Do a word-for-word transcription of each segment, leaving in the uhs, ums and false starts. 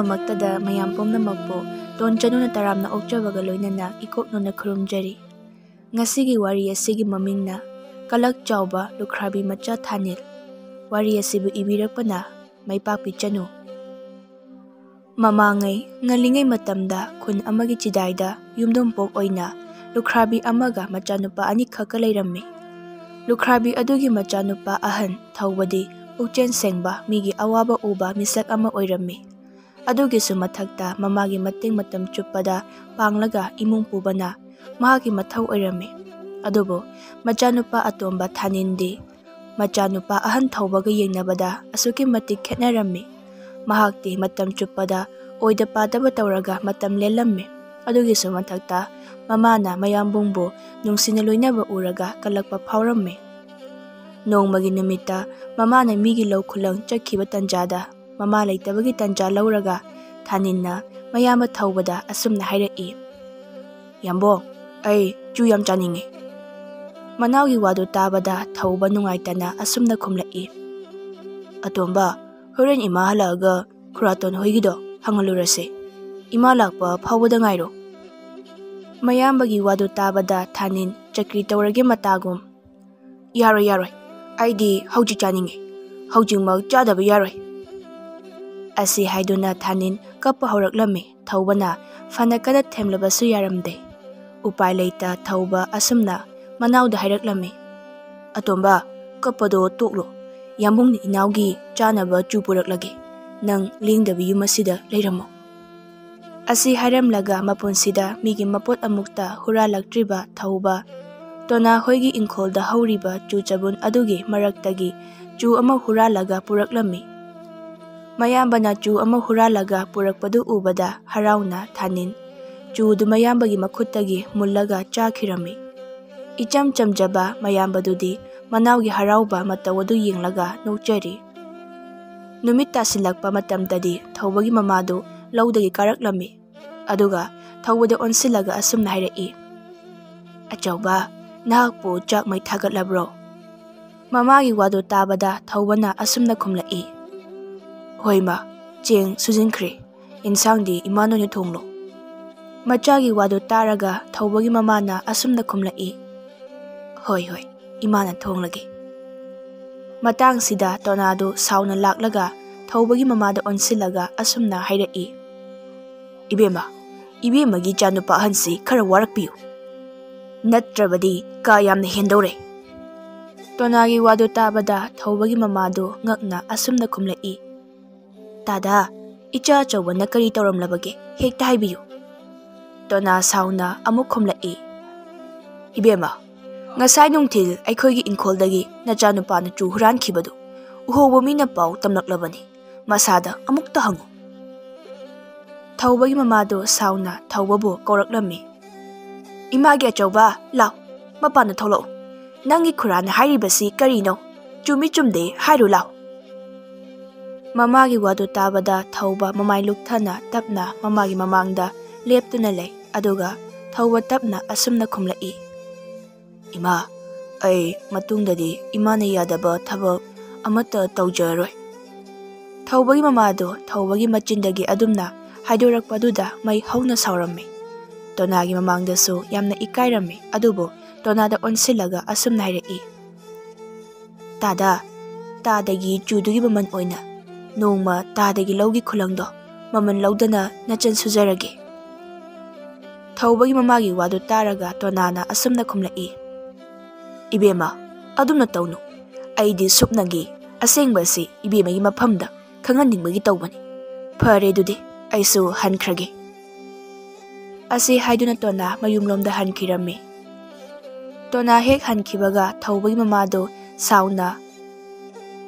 ꯃꯛꯇꯗ ꯃꯌꯥꯝ ꯄꯨꯝꯅꯃꯛꯄꯨ ꯇꯣꯟ ꯆꯅꯨꯅ ꯇꯔꯥꯝꯅ ꯑꯣꯛꯆꯕꯒ ꯂꯣꯏꯅꯅ ꯏꯀꯣꯛ ꯅꯣꯟꯅ ꯈꯨꯔꯨꯝꯖꯔꯤ꯫ ꯉꯁꯤꯒꯤ ꯋꯥꯔꯤ ꯑꯁꯤꯒꯤ ꯃꯃꯤꯡꯅ ꯀꯂꯛ ꯆꯥꯎꯕ ꯂꯨꯈ꯭ꯔꯥꯕꯤ ꯃꯆꯥ ꯊꯥꯅꯤꯜ꯫ ꯋꯥꯔꯤ ꯑꯁꯤꯕꯨ ꯏꯕꯤꯔꯛꯄꯅ ꯃꯩꯄꯥꯛꯄꯤ ꯆꯅꯨ꯫ ꯃꯃꯥꯡꯉꯩ ꯉꯜꯂꯤꯉꯩ ꯃꯇꯝꯗ ꯈꯨꯟ ꯑꯃꯒꯤ ꯆꯤꯗꯥꯏꯗ ꯌꯨꯝꯗꯣꯡꯄꯣꯛ ꯑꯣꯏꯅ ꯂꯨꯈ꯭ꯔꯥꯕꯤ ꯑꯃꯒ ꯃꯆꯥꯅꯨꯄꯥ ꯑꯅꯤꯈꯛꯀ ꯂꯩꯔꯝꯃꯤ꯫ ꯂꯨꯈ꯭ꯔꯥꯕꯤ ꯑꯗꯨꯒꯤ ꯃꯆꯥꯅꯨꯄꯥ ꯑꯍꯟ ꯊꯧꯕꯗꯤ ꯄꯨꯛꯆꯦꯜ ꯁꯦꯡꯕ, ꯃꯤꯒꯤ ꯑꯋꯥꯕ ꯎꯕ ꯃꯤꯁꯛ ꯑꯃ ꯑꯣꯏꯔꯝꯃꯤ꯫ ꯑꯗꯨꯒꯤꯁꯨ ꯃꯊꯛꯇ ꯃꯃꯥꯒꯤ ꯃꯇꯦꯡ ꯃꯇꯝ ꯆꯨꯞꯄꯗ ꯄꯥꯡꯂꯒ ꯏꯃꯨꯡ ꯄꯨꯕꯅ ꯃꯍꯥꯛꯀꯤ ꯃꯊꯧ ꯑꯣꯏꯔꯝꯃꯤ꯫ ꯑꯗꯨꯕꯨ ꯃꯆꯥꯅꯨꯄꯥ ꯑꯇꯣꯝꯕ ꯊꯥꯅꯤꯟꯗꯤ ꯃꯆꯥꯅꯨꯄꯥ ꯑꯍꯟ ꯊꯧꯕꯒ ꯌꯦꯡꯅꯕꯗ ꯑꯁꯨꯛꯀꯤ ꯃꯇꯤꯛ ꯈꯦꯠꯅꯔꯝꯃꯤ꯫ ꯃꯍꯥꯛꯇꯤ ꯃꯇꯝ ꯆꯨꯞꯄꯗ ꯑꯣꯏꯗ ꯄꯥꯗꯕ ꯇꯧꯔꯒ ꯃꯇꯝ ꯂꯦꯜꯂꯝꯃꯤ꯫ ꯑꯗꯨꯒꯤꯁꯨ ꯃꯊꯛꯇ ꯃꯃꯥꯅ ꯃꯌꯥꯝꯕꯨꯡꯕꯨ ꯅꯨꯡꯁꯤꯅ ꯂꯣꯏꯅꯕ ꯎꯔꯒ ꯀꯜꯂꯛꯄ ꯐꯥꯎꯔꯝꯃꯤ꯫ ꯅꯣꯡꯃꯒꯤ ꯅꯨꯃꯤꯠꯇ ꯃꯃꯥꯅ ꯃꯤꯒꯤ ꯂꯧ ꯈꯨꯂꯪ ꯆꯠꯈꯤꯕ ꯇꯟꯖꯥꯗ ꯃꯃꯥ ꯂꯩꯇꯕꯒꯤ ꯇꯟꯖꯥ ꯂꯧꯔꯒ ꯊꯥꯅꯤꯟꯅ ꯃꯌꯥꯝꯕ ꯊꯧꯕꯗ ꯑꯁꯨꯝꯅ ꯍꯥꯏꯔꯛꯏ, "ꯌꯥꯝꯕꯣꯡ, ꯑꯩ ꯆꯨ ꯌꯥꯝ ꯆꯥꯅꯤꯡꯉꯤ꯫" ꯃꯅꯥꯎꯒꯤ ꯋꯥꯗꯨ ꯇꯥꯕꯗ ꯊꯧꯕ ꯅꯨꯡꯉꯥꯏꯇꯅ ꯑꯁꯨꯝꯅ ꯈꯨꯝꯂꯛꯏ, "ꯑꯇꯣꯝꯕ, ꯍꯣꯔꯦꯟ ꯏꯃꯥ ꯍꯜꯂꯛꯑꯒ ꯈꯨꯔꯥꯇꯣꯟ ꯍꯣꯏꯒꯤꯗꯣ ꯍꯪꯍꯜꯂꯨꯔꯁꯦ꯫ ꯏꯃꯥ ꯂꯥꯛꯄ ꯐꯥꯎꯕꯗ ꯉꯥꯏꯔꯣ꯫" ꯃꯌꯥꯝꯕꯒꯤ ꯋꯥꯗꯨ ꯇꯥꯕꯗ ꯊꯥꯅꯤꯟ ꯆꯀ꯭ꯔꯤ ꯇꯧꯔꯒꯦ ꯃꯇꯥꯒꯨꯝ, "ꯌꯥꯔꯣꯏ, ꯌꯥꯔꯣꯏ, ꯑꯩꯗꯤ ꯍꯧꯖꯤꯛ ꯆꯥꯅꯤꯡꯉꯤ, ꯍꯧꯖꯤꯛꯃꯛ ꯆꯥꯗꯕ ꯌꯥꯔꯣꯏ꯫" ꯑꯁꯤ ꯍꯥꯏꯗꯨꯅ ꯊꯥꯅꯤꯟ ꯀꯞꯄ ꯍꯧꯔꯛꯂꯝꯃꯤ꯫ ꯊꯧꯕꯅ ꯐꯅ ꯀꯟꯅ ꯊꯦꯝꯂꯕꯁꯨ ꯌꯥꯔꯝꯗꯦ꯫ ꯎꯄꯥꯏ ꯂꯩꯇ ꯊꯧꯕ ꯑꯁꯨꯝꯅ ꯃꯅꯥꯎꯗ ꯍꯥꯏꯔꯛꯂꯝꯃꯤ, "ꯑꯇꯣꯝꯕ, ꯀꯞꯄꯗꯣ ꯇꯣꯛꯂꯣ꯫ ꯌꯥꯝꯕꯨꯡꯅ ꯏꯅꯥꯎꯒꯤ ꯆꯥꯅꯕ ꯆꯨ ꯄꯨꯔꯛꯂꯒꯦ꯫ ꯅꯪ ꯂꯦꯡꯗꯕꯤ ꯌꯨꯝ ꯑꯁꯤꯗ ꯂꯩꯔꯝꯃꯣ꯫" ꯑꯁꯤ ꯍꯥꯏꯔꯝꯂꯒ ꯃꯄꯨꯟꯁꯤꯗ ꯃꯤꯒꯤ ꯃꯄꯣꯠ ꯑꯃꯨꯛꯇ ꯍꯨꯔꯥꯜꯂꯛꯇ꯭ꯔꯤꯕ ꯊꯧꯕ, ꯇꯣꯅꯥ ꯍꯣꯏꯒꯤ ꯏꯪꯈꯣꯜꯗ ꯍꯧꯔꯤꯕ ꯆꯨ ꯆꯕꯨꯟ ꯑꯗꯨꯒꯤ ꯃꯔꯛꯇꯒꯤ ꯆꯨ ꯑꯃ ꯍꯨꯔꯥꯜꯂꯒ ꯄꯨꯔꯛꯂꯝꯃꯤ꯫ ꯃꯌꯥꯝꯕꯅ ꯆꯨ ꯑꯃ ꯍꯨꯔꯥꯜꯂꯒ ꯄꯨꯔꯛꯄꯗꯨ ꯎꯕꯗ ꯍꯔꯥꯎꯅ ꯊꯥꯅꯤꯟ ꯆꯨꯗꯨ ꯃꯌꯥꯝꯕꯒꯤ ꯃꯈꯨꯠꯇꯒꯤ ꯃꯨꯜꯂꯒ ꯆꯥꯈꯤꯔꯝꯃꯤ꯫ ꯏꯆꯝ ꯆꯝꯖꯕ ꯃꯌꯥꯝꯕꯗꯨꯗꯤ ꯃꯅꯥꯎꯒꯤ ꯍꯔꯥꯎꯕ ꯃꯇꯧ ꯑꯗꯨ ꯌꯦꯡꯂꯒ ꯅꯣꯛꯆꯔꯤ꯫ ꯅꯨꯃꯤꯠ ꯇꯥꯁꯤꯜꯂꯛꯄ ꯃꯇꯝꯗꯗꯤ ꯊꯧꯕꯒꯤ ꯃꯃꯥꯗꯨ ꯂꯧꯗꯒꯤ ꯀꯥꯔꯛꯂꯝꯃꯤ꯫ ꯑꯗꯨꯒ ꯊꯧꯕꯗ ꯑꯣꯟꯁꯤꯜꯂꯒ ꯑꯁꯨꯝꯅ ꯍꯥꯏꯔꯛꯏ, "ꯑꯆꯧꯕ, ꯅꯍꯥꯛꯄꯨ ꯆꯥꯛ ꯃꯩ ꯊꯥꯒꯠꯂꯕ꯭ꯔꯣ?" ꯃꯃꯥꯒꯤ ꯋꯥꯗꯨ ꯇꯥꯕꯗ ꯊꯧꯕꯅ ꯑꯁꯨꯝꯅ ꯈꯨꯝꯂꯛꯏ, "ꯍꯣꯏ ꯃꯥ, ꯆꯦꯡ ꯁꯨꯖꯤꯟꯈ꯭ꯔꯦ꯫ "ꯏꯟꯁꯥꯡꯗꯤ ꯏꯃꯥꯅ ꯑꯣꯏꯅ ꯊꯣꯡꯂꯣ꯫" ꯃꯆꯥꯒꯤ ꯋꯥꯗꯨ ꯇꯥꯔꯒ ꯊꯧꯕꯒꯤ ꯃꯃꯥꯅ ꯑꯁꯨꯝꯅ ꯈꯨꯝꯂꯛꯏ, "ꯍꯣꯏ, ꯍꯣꯏ, ꯏꯃꯥꯅ ꯊꯣꯡꯂꯒꯦ꯫" ꯃꯇꯥꯡꯁꯤꯗ ꯇꯣꯅꯥꯗꯨ ꯁꯥꯎꯅ ꯂꯥꯛꯂꯒ ꯊꯧꯕꯒꯤ ꯃꯃꯥꯗ ꯑꯣꯟꯁꯤꯜꯂꯒ ꯑꯁꯨꯝꯅ ꯍꯥꯏꯔꯛꯏ, "ꯏꯕꯦꯝꯃ, ꯏꯕꯦꯝꯃꯒꯤ ꯏꯆꯥꯅꯨꯄꯥ ꯑꯍꯟꯁꯤ ꯈꯔ ꯋꯥꯔꯛꯄꯤꯌꯨ꯫ ꯅꯠꯇ꯭ꯔꯕꯗꯤ ꯀꯥ ꯌꯥꯝꯅ ꯍꯦꯟꯗꯧꯔꯦ꯫" ꯇꯣꯅꯥꯒꯤ ꯋꯥꯗꯨ ꯇꯥꯕꯗ ꯊꯧꯕꯒꯤ ꯃꯃꯥꯗꯨ ꯉꯛꯅ ꯑꯁꯨꯝꯅ ꯈꯨꯝꯂꯛꯏ, "ꯇꯥꯗꯥ, ꯏꯆꯥ ꯑꯆꯧꯕꯅ ꯀꯔꯤ ꯇꯧꯔꯝꯂꯕꯒꯦ? ꯍꯦꯛꯇ ꯍꯥꯏꯕꯤꯌꯨ꯫" ꯇꯣꯅꯥ ꯁꯥꯎꯅ ꯑꯃꯨꯛ ꯈꯨꯝꯂꯛꯏ, "ꯏꯕꯦꯝꯃ, ꯉꯁꯥꯏ ꯅꯨꯡꯊꯤꯜ ꯑꯩꯈꯣꯏꯒꯤ ꯏꯪꯈꯣꯜꯗꯒꯤ ꯅꯆꯥꯅꯨꯄꯥꯅ ꯆꯨ ꯍꯨꯔꯥꯟꯈꯤꯕꯗꯨ ꯎꯍꯧꯕ ꯃꯤꯅ ꯄꯥꯎ ꯇꯝꯂꯛꯂꯕꯅꯤ꯫ ꯃꯁꯥꯗ ꯑꯃꯨꯛꯇ ꯍꯪꯉꯨ꯫" ꯊꯧꯕꯒꯤ ꯃꯃꯥꯗꯨ ꯁꯥꯎꯅ ꯊꯧꯕꯕꯨ ꯀꯧꯔꯛꯂꯝꯃꯤ, "ꯏꯃꯥꯒꯤ ꯑꯆꯧꯕ, ꯂꯥꯎ, ꯃꯄꯥꯟꯗ ꯊꯣꯛꯂꯛꯎ꯫ ꯅꯪꯒꯤ ꯈꯨꯔꯥꯅ ꯍꯥꯏꯔꯤꯕꯁꯤ ꯀꯔꯤꯅꯣ? ꯆꯨꯝꯃꯤ ꯆꯨꯝꯗꯦ ꯍꯥꯏꯔꯨ ꯂꯥꯎ꯫" ꯃꯃꯥꯒꯤ ꯋꯥꯗꯨ ꯇꯥꯕꯗ ꯊꯧꯕ ꯃꯃꯥꯏ ꯂꯨꯛꯊꯅ ꯇꯞꯅ ꯃꯃꯥꯒꯤ ꯃꯃꯥꯡꯗ ꯂꯦꯞꯇꯨꯅ ꯂꯩ꯫ ꯑꯗꯨꯒ ꯊꯧꯕ ꯇꯞꯅ ꯑꯁꯨꯝꯅ ꯈꯨꯝꯂꯛꯏ, "ꯏꯃꯥ, ꯑꯩ ꯃꯇꯨꯡꯗꯗꯤ ꯏꯃꯥꯅ ꯌꯥꯗꯕ ꯊꯕꯛ ꯑꯃꯠꯇ ꯇꯧꯖꯔꯔꯣꯏ꯫" ꯊꯧꯕꯒꯤ ꯃꯃꯥꯗꯨ ꯊꯧꯕꯒꯤ ꯃꯆꯤꯟꯗꯒꯤ ꯑꯗꯨꯝꯅ ꯍꯥꯏꯗꯣꯔꯛꯄꯗꯨꯗ ꯃꯩ ꯍꯧꯅ ꯁꯥꯎꯔꯝꯃꯤ꯫ ꯇꯣꯅꯥꯒꯤ ꯃꯃꯥꯡꯗꯁꯨ ꯌꯥꯝꯅ ꯏꯀꯥꯏꯔꯝꯃꯤ꯫ ꯑꯗꯨꯕꯨ ꯇꯣꯅꯥꯗ ꯑꯣꯟꯁꯤꯜꯂꯒ ꯑꯁꯨꯝꯅ ꯍꯥꯏꯔꯛꯏ, "ꯇꯥꯗꯥ, ꯇꯥꯗꯒꯤ ꯆꯨꯗꯨꯒꯤ ꯃꯃꯜ ꯑꯣꯏꯅ ꯅꯣꯡꯃ ꯇꯥꯗꯒꯤ ꯂꯧꯒꯤ ꯈꯨꯂꯪꯗꯣ ꯃꯃꯜ ꯂꯧꯗꯅ ꯅꯆꯟ ꯁꯨꯖꯔꯒꯦ꯫" ꯊꯧꯕꯒꯤ ꯃꯃꯥꯒꯤ ꯋꯥꯗꯨ ꯇꯥꯔꯒ ꯇꯣꯅꯥꯅ ꯑꯁꯨꯝꯅ ꯈꯨꯝꯂꯛꯏ, "ꯏꯕꯦꯝꯃ, ꯑꯗꯨꯝꯅ ꯇꯧꯅꯨ꯫ ꯑꯩꯗꯤ ꯁꯨꯞꯅꯒꯤ ꯑꯁꯦꯡꯕꯁꯤ ꯏꯕꯦꯝꯃꯒꯤ ꯃꯐꯝꯗ ꯈꯪꯍꯟꯅꯤꯡꯕꯒꯤ ꯇꯧꯕꯅꯤ꯫ ꯐꯔꯦ, ꯑꯗꯨꯗꯤ ꯑꯩꯁꯨ ꯍꯟꯈ꯭ꯔꯒꯦ꯫" ꯑꯁꯤ ꯍꯥꯏꯗꯨꯅ ꯇꯣꯅꯥ ꯃꯌꯨꯝꯂꯣꯝꯗ ꯍꯟꯈꯤꯔꯝꯃꯤ꯫ ꯇꯣꯅꯥ ꯍꯦꯛ ꯍꯟꯈꯤꯕꯒ ꯊꯧꯕꯒꯤ ꯃꯃꯥꯗꯨ ꯁꯥꯎꯅ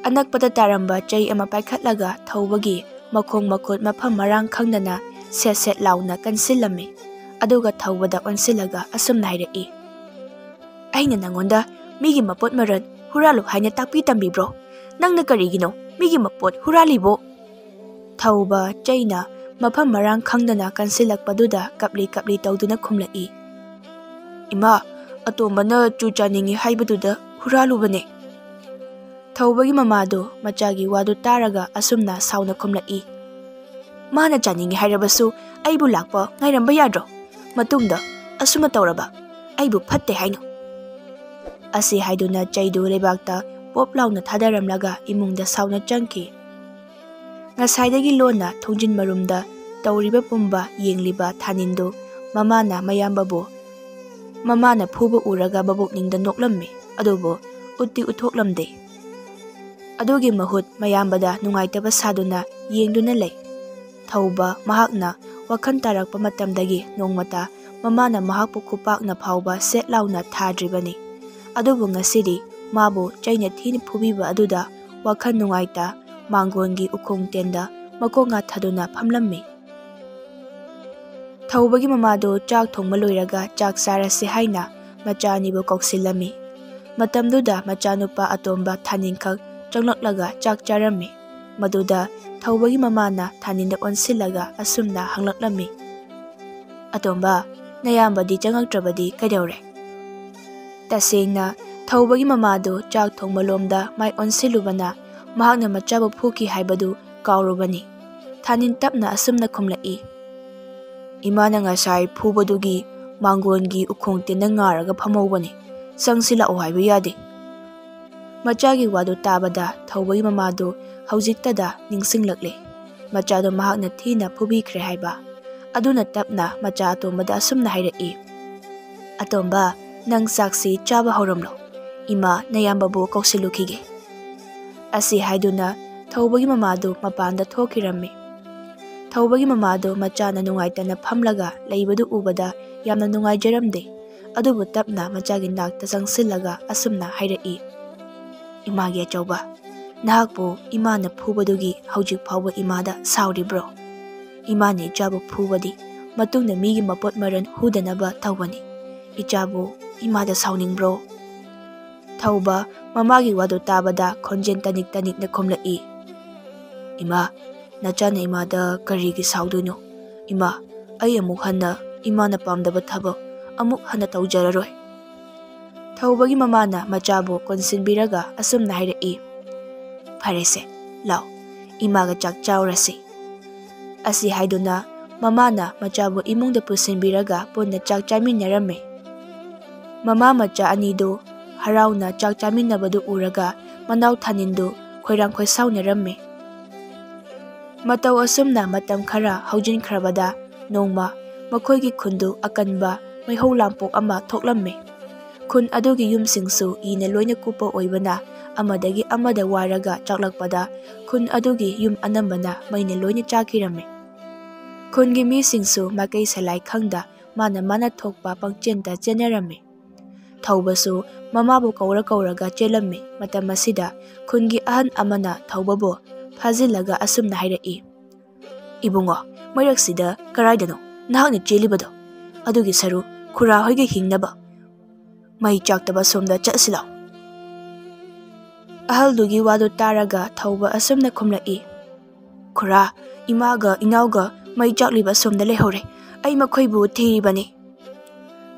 ꯑꯅꯛꯄꯗ ꯇꯥꯔꯝꯕ ꯆꯩ ꯑꯃ ꯄꯥꯏꯈꯠꯂꯒ ꯊꯧꯕꯒꯤ ꯃꯈꯣꯡ ꯃꯈꯨꯠ ꯃꯐꯝ ꯃꯔꯥꯡ ꯈꯪꯗꯅ ꯁꯦꯠ ꯁꯦꯠ ꯂꯥꯎꯅ ꯀꯟꯁꯤꯜꯂꯝꯃꯤ꯫ ꯑꯗꯨꯒ ꯊꯧꯕꯗ ꯑꯣꯟꯁꯤꯜꯂꯒ ꯑꯁꯨꯝꯅ ꯍꯥꯏꯔꯛꯏ, "ꯑꯩꯅ ꯅꯪꯉꯣꯟꯗ ꯃꯤꯒꯤ ꯃꯄꯣꯠ ꯃꯔꯜ ꯍꯨꯔꯥꯜꯂꯨ ꯍꯥꯏꯅ ꯇꯥꯛꯄꯤ ꯇꯝꯕꯤꯕ꯭ꯔꯣ? ꯅꯪꯅ ꯀꯔꯤꯒꯤꯅꯣ ꯃꯤꯒꯤ ꯃꯄꯣꯠ ꯍꯨꯔꯥꯜꯂꯤꯕꯣ?" ꯊꯧꯕ ꯆꯩꯅ ꯃꯐꯝ ꯃꯔꯥꯡ ꯈꯪꯗꯅ ꯀꯟꯁꯤꯜꯂꯛꯄꯗꯨꯗ ꯀꯞꯂꯤ ꯀꯞꯂꯤ ꯇꯧꯗꯨꯅ ꯈꯨꯝꯂꯛꯏ, "ꯏꯃꯥ, ꯑꯇꯣꯝꯕꯅ ꯆꯨ ꯆꯥꯅꯤꯡꯏ ꯍꯥꯏꯕꯗꯨꯗ ꯍꯨꯔꯥꯜꯂꯨꯕꯅꯦ꯫" ꯊꯧꯕꯒꯤ ꯃꯃꯥꯗꯨ ꯃꯆꯥꯒꯤ ꯋꯥꯗꯨ ꯇꯥꯔꯒ ꯑꯁꯨꯝꯅ ꯁꯥꯎꯅ ꯈꯨꯝꯂꯛꯏ, ꯃꯥꯅ ꯆꯥꯅꯤꯡꯉꯤ ꯍꯥꯏꯔꯕꯁꯨ ꯑꯩꯕꯨ ꯂꯥꯛꯄ ꯉꯥꯏꯔꯝꯕ ꯌꯥꯗ꯭ꯔꯣ? ꯃꯇꯨꯡꯗ ꯑꯁꯨꯝꯅ ꯇꯧꯔꯕ ꯑꯩꯕꯨ ꯐꯠꯇꯦ ꯍꯥꯏꯅꯨ꯫ ꯑꯁꯤ ꯍꯥꯏꯗꯨꯅ ꯆꯩꯗꯨ ꯂꯩꯕꯥꯛꯇ ꯄꯣꯞ ꯂꯥꯎꯅ ꯊꯥꯗꯔꯝꯂꯒ ꯏꯃꯨꯡꯗ ꯁꯥꯎꯅ ꯆꯪꯈꯤ꯫ ꯉꯁꯥꯏꯗꯒꯤ ꯂꯣꯟꯅ ꯊꯣꯡꯖꯤꯟ ꯃꯔꯨꯝꯗ ꯇꯧꯔꯤꯕ ꯄꯨꯝꯕ ꯌꯦꯡꯂꯤꯕ ꯊꯥꯅꯤꯟꯗꯨ ꯃꯃꯥꯅ ꯃꯌꯥꯝꯕꯕꯨ ꯃꯃꯥꯅ ꯐꯨꯕ ꯎꯔꯒ ꯃꯕꯨꯛꯅꯤꯡꯗ ꯅꯣꯛꯂꯝꯃꯤ, ꯑꯗꯨꯕꯨ ꯎꯠꯇꯤ ꯎꯠꯊꯣꯛꯂꯝꯗꯦ꯫ ꯑꯗꯨꯒꯤ ꯃꯍꯨꯠ ꯃꯌꯥꯝꯕꯗ ꯅꯨꯡꯉꯥꯏꯇꯕ ꯁꯥꯗꯨꯅ ꯌꯦꯡꯗꯨꯅ ꯂꯩ꯫ ꯊꯧꯕ ꯃꯍꯥꯛꯅ ꯋꯥꯈꯜ ꯇꯥꯔꯛꯄ ꯃꯇꯝꯗꯒꯤ ꯅꯣꯡꯃꯇ ꯃꯃꯥꯅ ꯃꯍꯥꯛꯄꯨ ꯈꯨꯄꯥꯛꯅ ꯐꯥꯎꯕ ꯁꯦꯠ ꯂꯥꯎꯅ ꯊꯥꯗ꯭ꯔꯤꯕꯅꯤ꯫ ꯑꯗꯨꯕꯨ ꯉꯁꯤꯗꯤ ꯃꯥꯕꯨ ꯆꯩꯅ ꯊꯤꯅ ꯐꯨꯕꯤꯕ ꯑꯗꯨꯗ ꯋꯥꯈꯜ ꯅꯨꯡꯉꯥꯏꯇ ꯃꯥꯡꯒꯣꯟꯒꯤ ꯎꯈꯣꯡ ꯇꯦꯟꯗ ꯃꯀꯣꯛ ꯉꯥꯊꯗꯨꯅ ꯐꯝꯂꯝꯃꯤ꯫ ꯊꯧꯕꯒꯤ ꯃꯃꯥꯗꯨ ꯆꯥꯛ ꯊꯣꯡꯕ ꯂꯣꯏꯔꯒ ꯆꯥꯛ ꯆꯥꯔꯁꯤ ꯍꯥꯏꯅ ꯃꯆꯥ ꯑꯅꯤꯕꯨ ꯀꯧꯁꯤꯜꯂꯝꯃꯤ꯫ ꯃꯇꯝꯗꯨꯗ ꯃꯆꯥꯅꯨꯄꯥ ꯑꯇꯣꯝꯕ ꯊꯥꯅꯤꯡꯈꯛ ꯆꯪꯂꯛꯂꯒ ꯆꯥꯛ ꯆꯥꯔꯝꯃꯤ꯫ ꯃꯗꯨꯗ ꯊꯧꯕꯒꯤ ꯃꯃꯥꯅ ꯊꯥꯅꯤꯟꯗ ꯑꯣꯟꯁꯤꯜꯂꯒ ꯑꯁꯨꯝꯅ ꯍꯪꯂꯛꯂꯝꯃꯤ, "ꯑꯇꯣꯝꯕ, ꯅꯌꯥꯝꯕꯗꯤ ꯆꯪꯉꯛꯇ꯭ꯔꯕꯗꯤ ꯀꯩꯗꯧꯔꯦ?" ꯇꯁꯦꯡꯅ ꯊꯧꯕꯒꯤ ꯃꯃꯥꯗꯨ ꯆꯥꯛ ꯊꯣꯡꯕ ꯂꯣꯝꯗ ꯃꯥꯏ ꯑꯣꯟꯁꯤꯜꯂꯨꯕꯅ ꯃꯍꯥꯛꯅ ꯃꯆꯥꯕꯨ ꯐꯨꯈꯤ ꯍꯥꯏꯕꯗꯨ ꯀꯥꯎꯔꯨꯕꯅꯤ꯫ ꯊꯥꯅꯤꯟ ꯇꯞꯅ ꯑꯁꯨꯝꯅ ꯈꯨꯝꯂꯛꯏ, "ꯏꯃꯥꯅ ꯉꯁꯥꯏ ꯐꯨꯕꯗꯨꯒꯤ ꯃꯥꯡꯒꯣꯟꯒꯤ ꯎꯈꯣꯡ ꯇꯦꯟꯗ ꯉꯥꯔꯒ ꯐꯝꯍꯧꯕꯅꯤ꯫ ꯆꯪꯁꯤꯜꯂꯛꯎ ꯍꯥꯏꯕ ꯌꯥꯗꯦ꯫" ꯃꯆꯥꯒꯤ ꯋꯥꯗꯨ ꯇꯥꯕꯗ ꯊꯧꯕꯒꯤ ꯃꯃꯥꯗꯨ ꯍꯧꯖꯤꯛꯇꯗ ꯅꯤꯡꯁꯤꯡꯂꯛꯂꯦ꯫ ꯃꯆꯥꯗꯨ ꯃꯍꯥꯛꯅ ꯊꯤꯅ ꯐꯨꯕꯤꯈ꯭ꯔꯦ ꯍꯥꯏꯕ꯫ ꯑꯗꯨꯅ ꯇꯞꯅ ꯃꯆꯥ ꯑꯇꯣꯝꯕꯗ ꯑꯁꯨꯝꯅ ꯍꯥꯏꯔꯛꯏ, "ꯑꯇꯣꯝꯕ, ꯅꯪ ꯆꯥꯛꯁꯤ ꯆꯥꯕ ꯍꯧꯔꯝꯂꯣ꯫ ꯏꯃꯥ ꯅꯌꯥꯝꯕꯕꯨ ꯀꯧꯁꯤꯜꯂꯨꯈꯤꯒꯦ꯫" ꯑꯁꯤ ꯍꯥꯏꯗꯨꯅ ꯊꯧꯕꯒꯤ ꯃꯃꯥꯗꯨ ꯃꯄꯥꯟꯗ ꯊꯣꯛꯈꯤꯔꯝꯃꯤ꯫ ꯊꯧꯕꯒꯤ ꯃꯃꯥꯗꯨ ꯃꯆꯥꯅ ꯅꯨꯡꯉꯥꯏꯇꯅ ꯐꯝꯂꯒ ꯂꯩꯕꯗꯨ ꯎꯕꯗ ꯌꯥꯝꯅ ꯅꯨꯡꯉꯥꯏꯖꯔꯝꯗꯦ꯫ ꯑꯗꯨꯕꯨ ꯇꯞꯅ ꯃꯆꯥꯒꯤ ꯅꯥꯛꯇ ꯆꯪꯁꯤꯜꯂꯒ ꯑꯁꯨꯝꯅ ꯍꯥꯏꯔꯛꯏ, "ꯏꯃꯥꯒꯤ ꯑꯆꯧꯕ, ꯅꯍꯥꯛꯄꯨ ꯏꯃꯥꯅ ꯐꯨꯕꯗꯨꯒꯤ ꯍꯧꯖꯤꯛ ꯐꯥꯎꯕ ꯏꯃꯥꯗ ꯁꯥꯎꯔꯤꯕ꯭ꯔꯣ? ꯏꯃꯥꯅ ꯏꯆꯥꯕꯨ ꯐꯨꯕꯗꯤ ꯃꯇꯨꯡꯗ ꯃꯤꯒꯤ ꯃꯄꯣꯠ ꯃꯔꯟ ꯍꯨꯗꯅꯕ ꯇꯧꯕꯅꯤ꯫ ꯏꯆꯥꯕꯨ ꯏꯃꯥꯗ ꯁꯥꯎꯅꯤꯡꯕ꯭ꯔꯣ?" ꯊꯧꯕ ꯃꯃꯥꯒꯤ ꯋꯥꯗꯨ ꯇꯥꯕꯗ ꯈꯣꯟꯖꯦꯜ ꯇꯅꯤꯛ ꯇꯅꯤꯛꯅ ꯈꯨꯝꯂꯛꯏ, "ꯏꯃꯥ, ꯅꯆꯥꯅ ꯏꯃꯥꯗ ꯀꯔꯤꯒꯤ ꯁꯥꯎꯗꯣꯏꯅꯣ? ꯏꯃꯥ, ꯑꯩ ꯑꯃꯨꯛ ꯍꯟꯅ ꯏꯃꯥꯅ ꯄꯥꯝꯗꯕ ꯊꯕꯛ ꯑꯃꯨꯛ ꯍꯟꯅ ꯇꯧꯖꯔꯔꯣꯏ꯫" ꯊꯧꯕꯒꯤ ꯃꯃꯥꯅ ꯃꯆꯥꯕꯨ ꯀꯣꯟꯁꯤꯟꯕꯤꯔꯒ ꯑꯁꯨꯝꯅ ꯍꯥꯏꯔꯛꯏ, "ꯐꯔꯦꯁꯦ, ꯂꯥꯎ, ꯏꯃꯥꯒ ꯆꯥꯛ ꯆꯥꯎꯔꯁꯤ꯫" ꯑꯁꯤ ꯍꯥꯏꯗꯨꯅ ꯃꯃꯥꯅ ꯃꯆꯥꯕꯨ ꯏꯃꯨꯡꯗ ꯄꯨꯁꯤꯟꯕꯤꯔꯒ ꯄꯨꯟꯅ ꯆꯥꯛ ꯆꯥꯃꯤꯟꯅꯔꯝꯃꯤ꯫ ꯃꯃꯥ ꯃꯆꯥ ꯑꯅꯤꯗꯨ ꯍꯔꯥꯎꯅ ꯆꯥꯛ ꯆꯥꯃꯤꯟꯅꯕꯗꯨ ꯎꯔꯒ ꯃꯅꯥꯎ ꯊꯥꯅꯤꯟꯗꯨ ꯈꯣꯏꯔꯥꯡ ꯈꯣꯏꯁꯥꯎꯅꯔꯝꯃꯤ꯫ ꯃꯇꯧ ꯑꯁꯨꯝꯅ ꯃꯇꯝ ꯈꯔ ꯍꯧꯖꯤꯟꯈ꯭ꯔꯕꯗ ꯅꯣꯡꯃ ꯃꯈꯣꯏꯒꯤ ꯈꯨꯟꯗꯨ ꯑꯀꯟꯕ ꯃꯩꯍꯧ ꯂꯥꯡꯄꯣꯛ ꯑꯃ ꯊꯣꯛꯂꯝꯃꯤ꯫ ꯈꯨꯟ ꯑꯗꯨꯒꯤ ꯌꯨꯝꯁꯤꯡꯁꯨ ꯏꯅ ꯂꯣꯏꯅ ꯀꯨꯞꯄ ꯑꯣꯏꯕꯅ ꯑꯃꯗꯒꯤ ꯑꯃꯗ ꯋꯥꯏꯔꯒ ꯆꯥꯛꯂꯛꯄꯗ ꯈꯨꯟ ꯑꯗꯨꯒꯤ ꯌꯨꯝ ꯑꯅꯝꯕꯅ ꯃꯩꯅ ꯂꯣꯏꯅ ꯆꯥꯛꯈꯤꯔꯝꯃꯤ꯫ ꯈꯨꯟꯒꯤ ꯃꯤꯁꯤꯡꯁꯨ ꯃꯥꯏꯀꯩ ꯁꯂꯥꯏ ꯈꯪꯗ ꯃꯥꯅ ꯃꯥꯅ ꯊꯣꯛꯄ ꯄꯪꯆꯦꯟꯇ ꯆꯦꯟꯅꯔꯝꯃꯤ꯫ ꯊꯧꯕꯁꯨ ꯃꯃꯥꯕꯨ ꯀꯧꯔ ꯀꯧꯔꯒ ꯆꯦꯜꯂꯝꯃꯤ꯫ ꯃꯇꯝ ꯑꯁꯤꯗ ꯈꯨꯟꯒꯤ ꯑꯍꯟ ꯑꯃꯅ ꯊꯧꯕꯕꯨ ꯐꯥꯖꯤꯜꯂꯒ ꯑꯁꯨꯝꯅ ꯍꯥꯏꯔꯛꯏ, "ꯏꯕꯨꯡꯉꯣ, ꯃꯩꯔꯛꯁꯤꯗ ꯀꯔꯥꯏꯗꯅꯣ ꯅꯍꯥꯛꯅ ꯆꯦꯜꯂꯤꯕꯗꯣ? ꯑꯗꯨꯒꯤ ꯁꯔꯨ ꯈꯨꯔꯥ ꯍꯣꯏꯒꯤ ꯍꯤꯡꯅꯕ ꯃꯩ ꯆꯥꯛꯇꯕ ꯁꯣꯝꯗ ꯆꯠꯁꯤ ꯂꯥꯎ꯫" ꯑꯍꯜꯗꯨꯒꯤ ꯋꯥꯗꯨ ꯇꯥꯔꯒ ꯊꯧꯕ ꯑꯁꯨꯝꯅ ꯈꯨꯝꯂꯛꯏ, "ꯈꯨꯔꯥ, ꯏꯃꯥꯒ ꯏꯅꯥꯎꯒ ꯃꯩ ꯆꯥꯛꯂꯤꯕ ꯑꯁꯣꯝꯗ ꯂꯩꯍꯧꯔꯦ꯫ ꯑꯩ ꯃꯈꯣꯏꯕꯨ ꯊꯤꯔꯤꯕꯅꯤ꯫"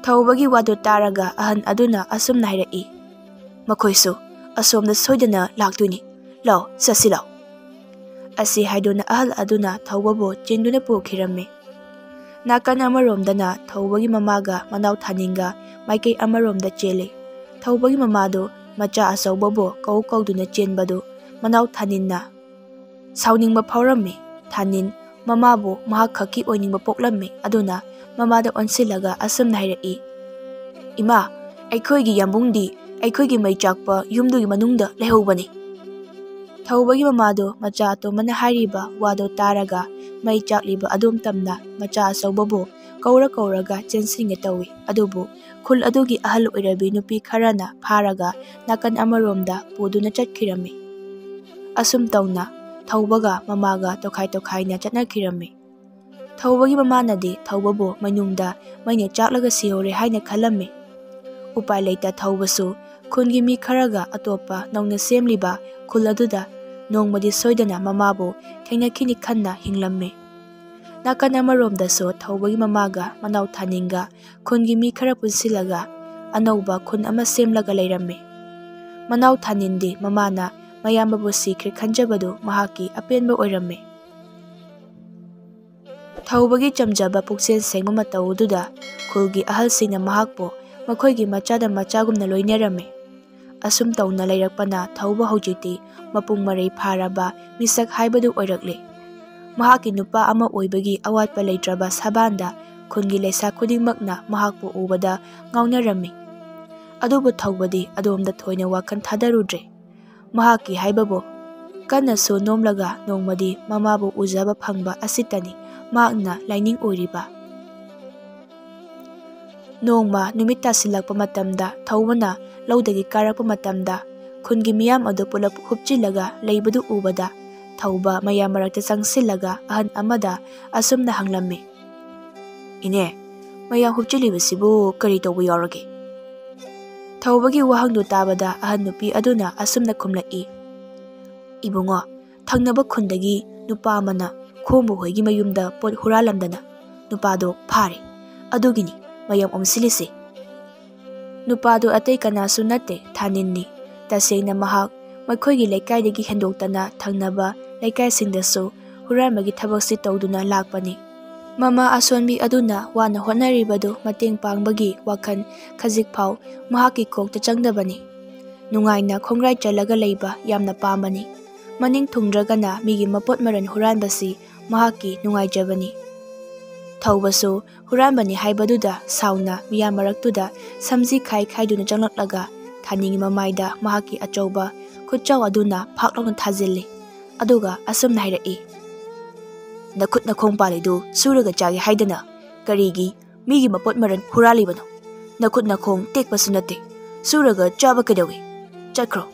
ꯊꯧꯕꯒꯤ ꯋꯥꯗꯨ ꯇꯥꯔꯒ ꯑꯍꯟ ꯑꯗꯨꯅ ꯑꯁꯨꯝꯅ ꯍꯥꯏꯔꯛꯏ, "ꯃꯈꯣꯏꯁꯨ ꯑꯁꯣꯝꯗ ꯁꯣꯏꯗꯅ ꯂꯥꯛꯇꯣꯏꯅꯤ꯫ ꯂꯥꯎ, ꯆꯠꯁꯤ ꯂꯥꯎ꯫" ꯑꯁꯤ ꯍꯥꯏꯗꯨꯅ ꯑꯍꯜ ꯑꯗꯨꯅ ꯊꯧꯕꯕꯨ ꯆꯤꯡꯗꯨꯅ ꯄꯨꯈꯤꯔꯝꯃꯤ꯫ ꯅꯥꯀꯟ ꯑꯃꯔꯣꯝꯗꯅ ꯊꯧꯕꯒꯤ ꯃꯃꯥꯒ ꯃꯅꯥꯎ ꯊꯥꯅꯤꯟꯒ ꯃꯥꯏꯀꯩ ꯑꯃꯔꯣꯝꯗ ꯆꯦꯜꯂꯤ꯫ ꯊꯧꯕꯒꯤ ꯃꯃꯥꯗꯨ ꯃꯆꯥ ꯑꯆꯧꯕꯕꯨ ꯀꯧ ꯀꯧꯗꯨꯅ ꯆꯦꯟꯕꯗꯨ ꯃꯅꯥꯎ ꯊꯥꯅꯤꯟꯅ ꯁꯥꯎꯅꯤꯡꯕ ꯐꯥꯎꯔꯝꯃꯤ꯫ ꯊꯥꯅꯤꯟ ꯃꯃꯥꯕꯨ ꯃꯍꯥꯛ ꯈꯛꯀꯤ ꯑꯣꯏꯅꯤꯡꯕ ꯄꯣꯛꯂꯝꯃꯤ꯫ ꯑꯗꯨꯅ ꯃꯃꯥꯗ ꯑꯣꯟꯁꯤꯜꯂꯒ ꯑꯁꯨꯝꯅ ꯍꯥꯏꯔꯛꯏ, "ꯏꯃꯥ, ꯑꯩꯈꯣꯏꯒꯤ ꯌꯥꯝꯕꯨꯡꯗꯤ ꯑꯩꯈꯣꯏꯒꯤ ꯃꯩ ꯆꯥꯛꯄ ꯌꯨꯝꯗꯨꯒꯤ ꯃꯅꯨꯡꯗ ꯂꯩꯍꯧꯕꯅꯤ꯫" ꯊꯧꯕꯒꯤ ꯃꯃꯥꯗꯨ ꯃꯆꯥ ꯑꯇꯣꯝꯕꯅ ꯍꯥꯏꯔꯤꯕ ꯋꯥꯗꯨ ꯇꯥꯔꯒ ꯃꯩ ꯆꯥꯛꯂꯤꯕ ꯑꯗꯣꯝ ꯇꯝꯅ ꯃꯆꯥ ꯑꯆꯧꯕꯕꯨ ꯀꯧꯔ ꯀꯧꯔꯒ ꯆꯦꯟꯁꯤꯟꯒꯦ ꯇꯧꯏ꯫ ꯑꯗꯨꯕꯨ ꯈꯨꯜ ꯑꯗꯨꯒꯤ ꯑꯍꯜ ꯑꯣꯏꯔꯕꯤ ꯅꯨꯄꯤ ꯈꯔꯅ ꯐꯥꯔꯒ ꯅꯥꯀꯟ ꯑꯃꯔꯣꯝꯗ ꯄꯨꯗꯨꯅ ꯆꯠꯈꯤꯔꯝꯃꯤ꯫ ꯑꯁꯨꯝ ꯇꯧꯅ ꯊꯧꯕꯒ ꯃꯃꯥꯒ ꯇꯣꯈꯥꯏ ꯇꯣꯈꯥꯏꯅ ꯆꯠꯅꯈꯤꯔꯝꯃꯤ꯫ ꯊꯧꯕꯒꯤ ꯃꯃꯥꯅꯗꯤ ꯊꯧꯕꯕꯨ ꯃꯩꯅꯨꯡꯗ ꯃꯩꯅ ꯆꯥꯛꯂꯒ ꯁꯤꯍꯧꯔꯦ ꯍꯥꯏꯅ ꯈꯜꯂꯝꯃꯤ꯫ ꯎꯄꯥꯏ ꯂꯩꯇ ꯊꯧꯕꯁꯨ ꯈꯨꯟꯒꯤ ꯃꯤ ꯈꯔꯒ ꯑꯇꯣꯞꯄ ꯅꯧꯅ ꯁꯦꯝꯂꯤꯕ ꯈꯨꯜ ꯑꯗꯨꯗ ꯅꯣꯡꯃꯗꯤ ꯁꯣꯏꯗꯅ ꯃꯃꯥꯕꯨ ꯊꯦꯡꯅꯈꯤꯅꯤ ꯈꯟꯅ ꯍꯤꯡꯂꯝꯃꯤ꯫ ꯅꯥꯀꯟ ꯑꯃꯔꯣꯝꯗꯁꯨ ꯊꯧꯕꯒꯤ ꯃꯃꯥꯒ ꯃꯅꯥꯎ ꯊꯥꯅꯤꯡꯒ ꯈꯨꯟꯒꯤ ꯃꯤ ꯈꯔ ꯄꯨꯟꯁꯤꯜꯂꯒ ꯑꯅꯧꯕ ꯈꯨꯟ ꯑꯃ ꯁꯦꯝꯂꯒ ꯂꯩꯔꯝꯃꯤ꯫ ꯃꯅꯥꯎ ꯊꯥꯅꯤꯟꯗꯤ ꯃꯃꯥꯅ ꯃꯌꯥꯝꯕꯕꯨ ꯁꯤꯈ꯭ꯔꯦ ꯈꯟꯖꯕꯗꯨ ꯃꯍꯥꯛꯀꯤ ꯑꯄꯦꯟꯕ ꯑꯣꯏꯔꯝꯃꯤ꯫ ꯊꯧꯕꯒꯤ ꯆꯝꯖꯕ ꯄꯨꯛꯆꯦꯜ ꯁꯦꯡꯕ ꯃꯇꯧ ꯑꯗꯨꯗ ꯈꯨꯜꯒꯤ ꯑꯍꯜꯁꯤꯡꯅ ꯃꯍꯥꯛꯄꯨ ꯃꯈꯣꯏꯒꯤ ꯃꯆꯥꯗ ꯃꯆꯥꯒꯨꯝꯅ ꯂꯣꯏꯅꯔꯝꯃꯤ꯫ ꯑꯁꯨꯝ ꯇꯧꯅ ꯂꯩꯔꯛꯄꯅ ꯊꯧꯕ ꯍꯧꯖꯤꯛꯇꯤ ꯃꯄꯨꯡ ꯃꯔꯩ ꯐꯥꯔꯕ ꯃꯤꯁꯛ ꯍꯥꯏꯕꯗꯨ ꯑꯣꯏꯔꯛꯂꯦ꯫ ꯃꯍꯥꯛꯀꯤ ꯅꯨꯄꯥ ꯑꯃ ꯑꯣꯏꯕꯒꯤ ꯑꯋꯥꯠꯄ ꯂꯩꯇ꯭ꯔꯕ ꯁꯕꯥꯟꯗ ꯈꯨꯟꯒꯤ ꯂꯩꯁꯥ ꯈꯨꯗꯤꯡꯃꯛꯅ ꯃꯍꯥꯛꯄꯨ ꯎꯕꯗ ꯉꯥꯎꯅꯔꯝꯃꯤ꯫ ꯑꯗꯨꯕꯨ ꯊꯧꯕꯗꯤ ꯑꯗꯣꯝꯗ ꯊꯣꯏꯅ ꯋꯥꯈꯜ ꯊꯥꯗꯔꯨꯗ꯭ꯔꯦ꯫ ꯃꯍꯥꯛꯀꯤ ꯍꯥꯏꯕꯕꯨ ꯀꯟꯅꯁꯨ ꯅꯣꯝꯂꯒ ꯅꯣꯡꯃꯗꯤ ꯃꯃꯥꯕꯨ ꯎꯖꯕ ꯐꯪꯕ ꯑꯁꯤꯇꯅꯤ ꯃꯍꯥꯛꯅ ꯂꯥꯏꯅꯤꯡ ꯑꯣꯏꯔꯤꯕ꯫ ꯅꯣꯡꯃ ꯅꯨꯃꯤꯠ ꯇꯥꯁꯤꯜꯂꯛꯄ ꯃꯇꯝꯗ ꯊꯧꯕꯅ ꯂꯧꯗꯒꯤ ꯀꯥꯔꯛꯄ ꯃꯇꯝꯗ ꯈꯨꯟꯒꯤ ꯃꯤꯌꯥꯝ ꯑꯗꯨ ꯄꯨꯂꯞ ꯍꯨꯞꯆꯤꯜꯂꯒ ꯂꯩꯕꯗꯨ ꯎꯕꯗ ꯊꯧꯕ ꯃꯌꯥꯝ ꯃꯔꯛꯇ ꯆꯪꯁꯤꯜꯂꯒ ꯑꯍꯟ ꯑꯃꯗ ꯑꯁꯨꯝꯅ ꯍꯪꯂꯝꯃꯤ, "ꯏꯅꯦ, ꯃꯌꯥꯝ ꯍꯨꯞꯆꯤꯜꯂꯤꯕꯁꯤꯕꯨ ꯀꯔꯤ ꯇꯧꯕ ꯌꯥꯎꯔꯒꯦ?" ꯊꯧꯕꯒꯤ ꯋꯥꯍꯪꯗꯨ ꯇꯥꯕꯗ ꯑꯍꯟ ꯅꯨꯄꯤ ꯑꯗꯨꯅ ꯑꯁꯨꯝꯅ ꯈꯨꯝꯂꯛꯏ, "ꯏꯕꯨꯡꯉꯣ, ꯊꯪꯅꯕ ꯈꯨꯟꯗꯒꯤ ꯅꯨꯄꯥ ꯑꯃꯅ ꯈꯣꯝꯕ ꯍꯣꯏꯒꯤ ꯃꯌꯨꯝꯗ ꯄꯣꯠ ꯍꯨꯔꯥꯜꯂꯝꯗꯅ ꯅꯨꯄꯥꯗꯣ ꯐꯥꯔꯦ꯫ ꯑꯗꯨꯒꯤꯅꯤ ꯃꯌꯥꯝ ꯑꯣꯝꯁꯤꯜꯂꯤꯁꯦ꯫" ꯅꯨꯄꯥꯗꯨ ꯑꯇꯩ ꯀꯅꯥꯁꯨ ꯅꯠꯇꯦ, ꯊꯥꯅꯤꯟꯅꯤ꯫ ꯇꯁꯦꯡꯅ ꯃꯍꯥꯛ ꯃꯈꯣꯏꯒꯤ ꯂꯩꯀꯥꯏꯗꯒꯤ ꯍꯦꯟꯗꯣꯛꯇꯅ ꯊꯪꯅꯕ ꯂꯩꯀꯥꯏꯁꯤꯡꯗꯁꯨ ꯍꯨꯔꯥꯟꯕꯒꯤ ꯊꯕꯛꯁꯤ ꯇꯧꯗꯨꯅ ꯂꯥꯛꯄꯅꯤ꯫ ꯃꯃꯥ ꯑꯁꯣꯟꯕꯤ ꯑꯗꯨꯅ ꯋꯥꯅ ꯍꯣꯠꯅꯔꯤꯕꯗꯨ ꯃꯇꯦꯡ ꯄꯥꯡꯕꯒꯤ ꯋꯥꯈꯜ ꯈꯖꯤꯛ ꯐꯥꯎ ꯃꯍꯥꯛꯀꯤ ꯀꯣꯛꯇ ꯆꯪꯗꯕꯅꯤ꯫ ꯅꯨꯡꯉꯥꯏꯅ ꯈꯣꯡꯒ꯭ꯔꯥꯏ ꯆꯜꯂꯒ ꯂꯩꯕ ꯌꯥꯝꯅ ꯄꯥꯝꯕꯅꯤ꯫ ꯃꯅꯤꯡ ꯊꯨꯡꯗ꯭ꯔꯒꯅ ꯃꯤꯒꯤ ꯃꯄꯣꯠ ꯃꯔꯜ ꯍꯨꯔꯥꯟꯕꯁꯤ ꯃꯍꯥꯛꯀꯤ ꯅꯨꯡꯉꯥꯏꯖꯕꯅꯤ꯫ ꯊꯧꯕꯁꯨ ꯍꯨꯔꯥꯟꯕꯅꯤ ꯍꯥꯏꯕꯗꯨꯗ ꯁꯥꯎꯅ ꯃꯤꯌꯥꯝ ꯃꯔꯛꯇꯨꯗ ꯁꯝꯖꯤ ꯈꯥꯏ ꯈꯥꯏꯗꯨꯅ ꯆꯪꯂꯛꯂꯒ ꯊꯥꯅꯤꯡꯒꯤ ꯃꯃꯥꯏꯗ ꯃꯍꯥꯛꯀꯤ ꯑꯆꯧꯕ ꯈꯨꯠꯆꯥꯎ ꯑꯗꯨꯅ ꯐꯥꯛ ꯂꯥꯎꯅ ꯊꯥꯖꯤꯜꯂꯤ꯫ ꯑꯗꯨꯒ ꯑꯁꯨꯝꯅ ꯍꯥꯏꯔꯛꯏ, "ꯅꯈꯨꯠ ꯅꯈꯣꯡ ꯄꯥꯜꯂꯤꯗꯨ ꯁꯨꯔꯒ ꯆꯥꯒꯦ ꯍꯥꯏꯗꯅ ꯀꯔꯤꯒꯤ ꯃꯤꯒꯤ ꯃꯄꯣꯠ ꯃꯔꯜ ꯍꯨꯔꯥꯜꯂꯤꯕꯅꯣ? ꯅꯈꯨꯠ ꯅꯈꯣꯡ ꯇꯦꯛꯄꯁꯨ ꯅꯠꯇꯦ, ꯁꯨꯔꯒ ꯆꯥꯕ ꯀꯩꯗꯧꯏ? ꯆꯠꯈ꯭ꯔꯣ꯫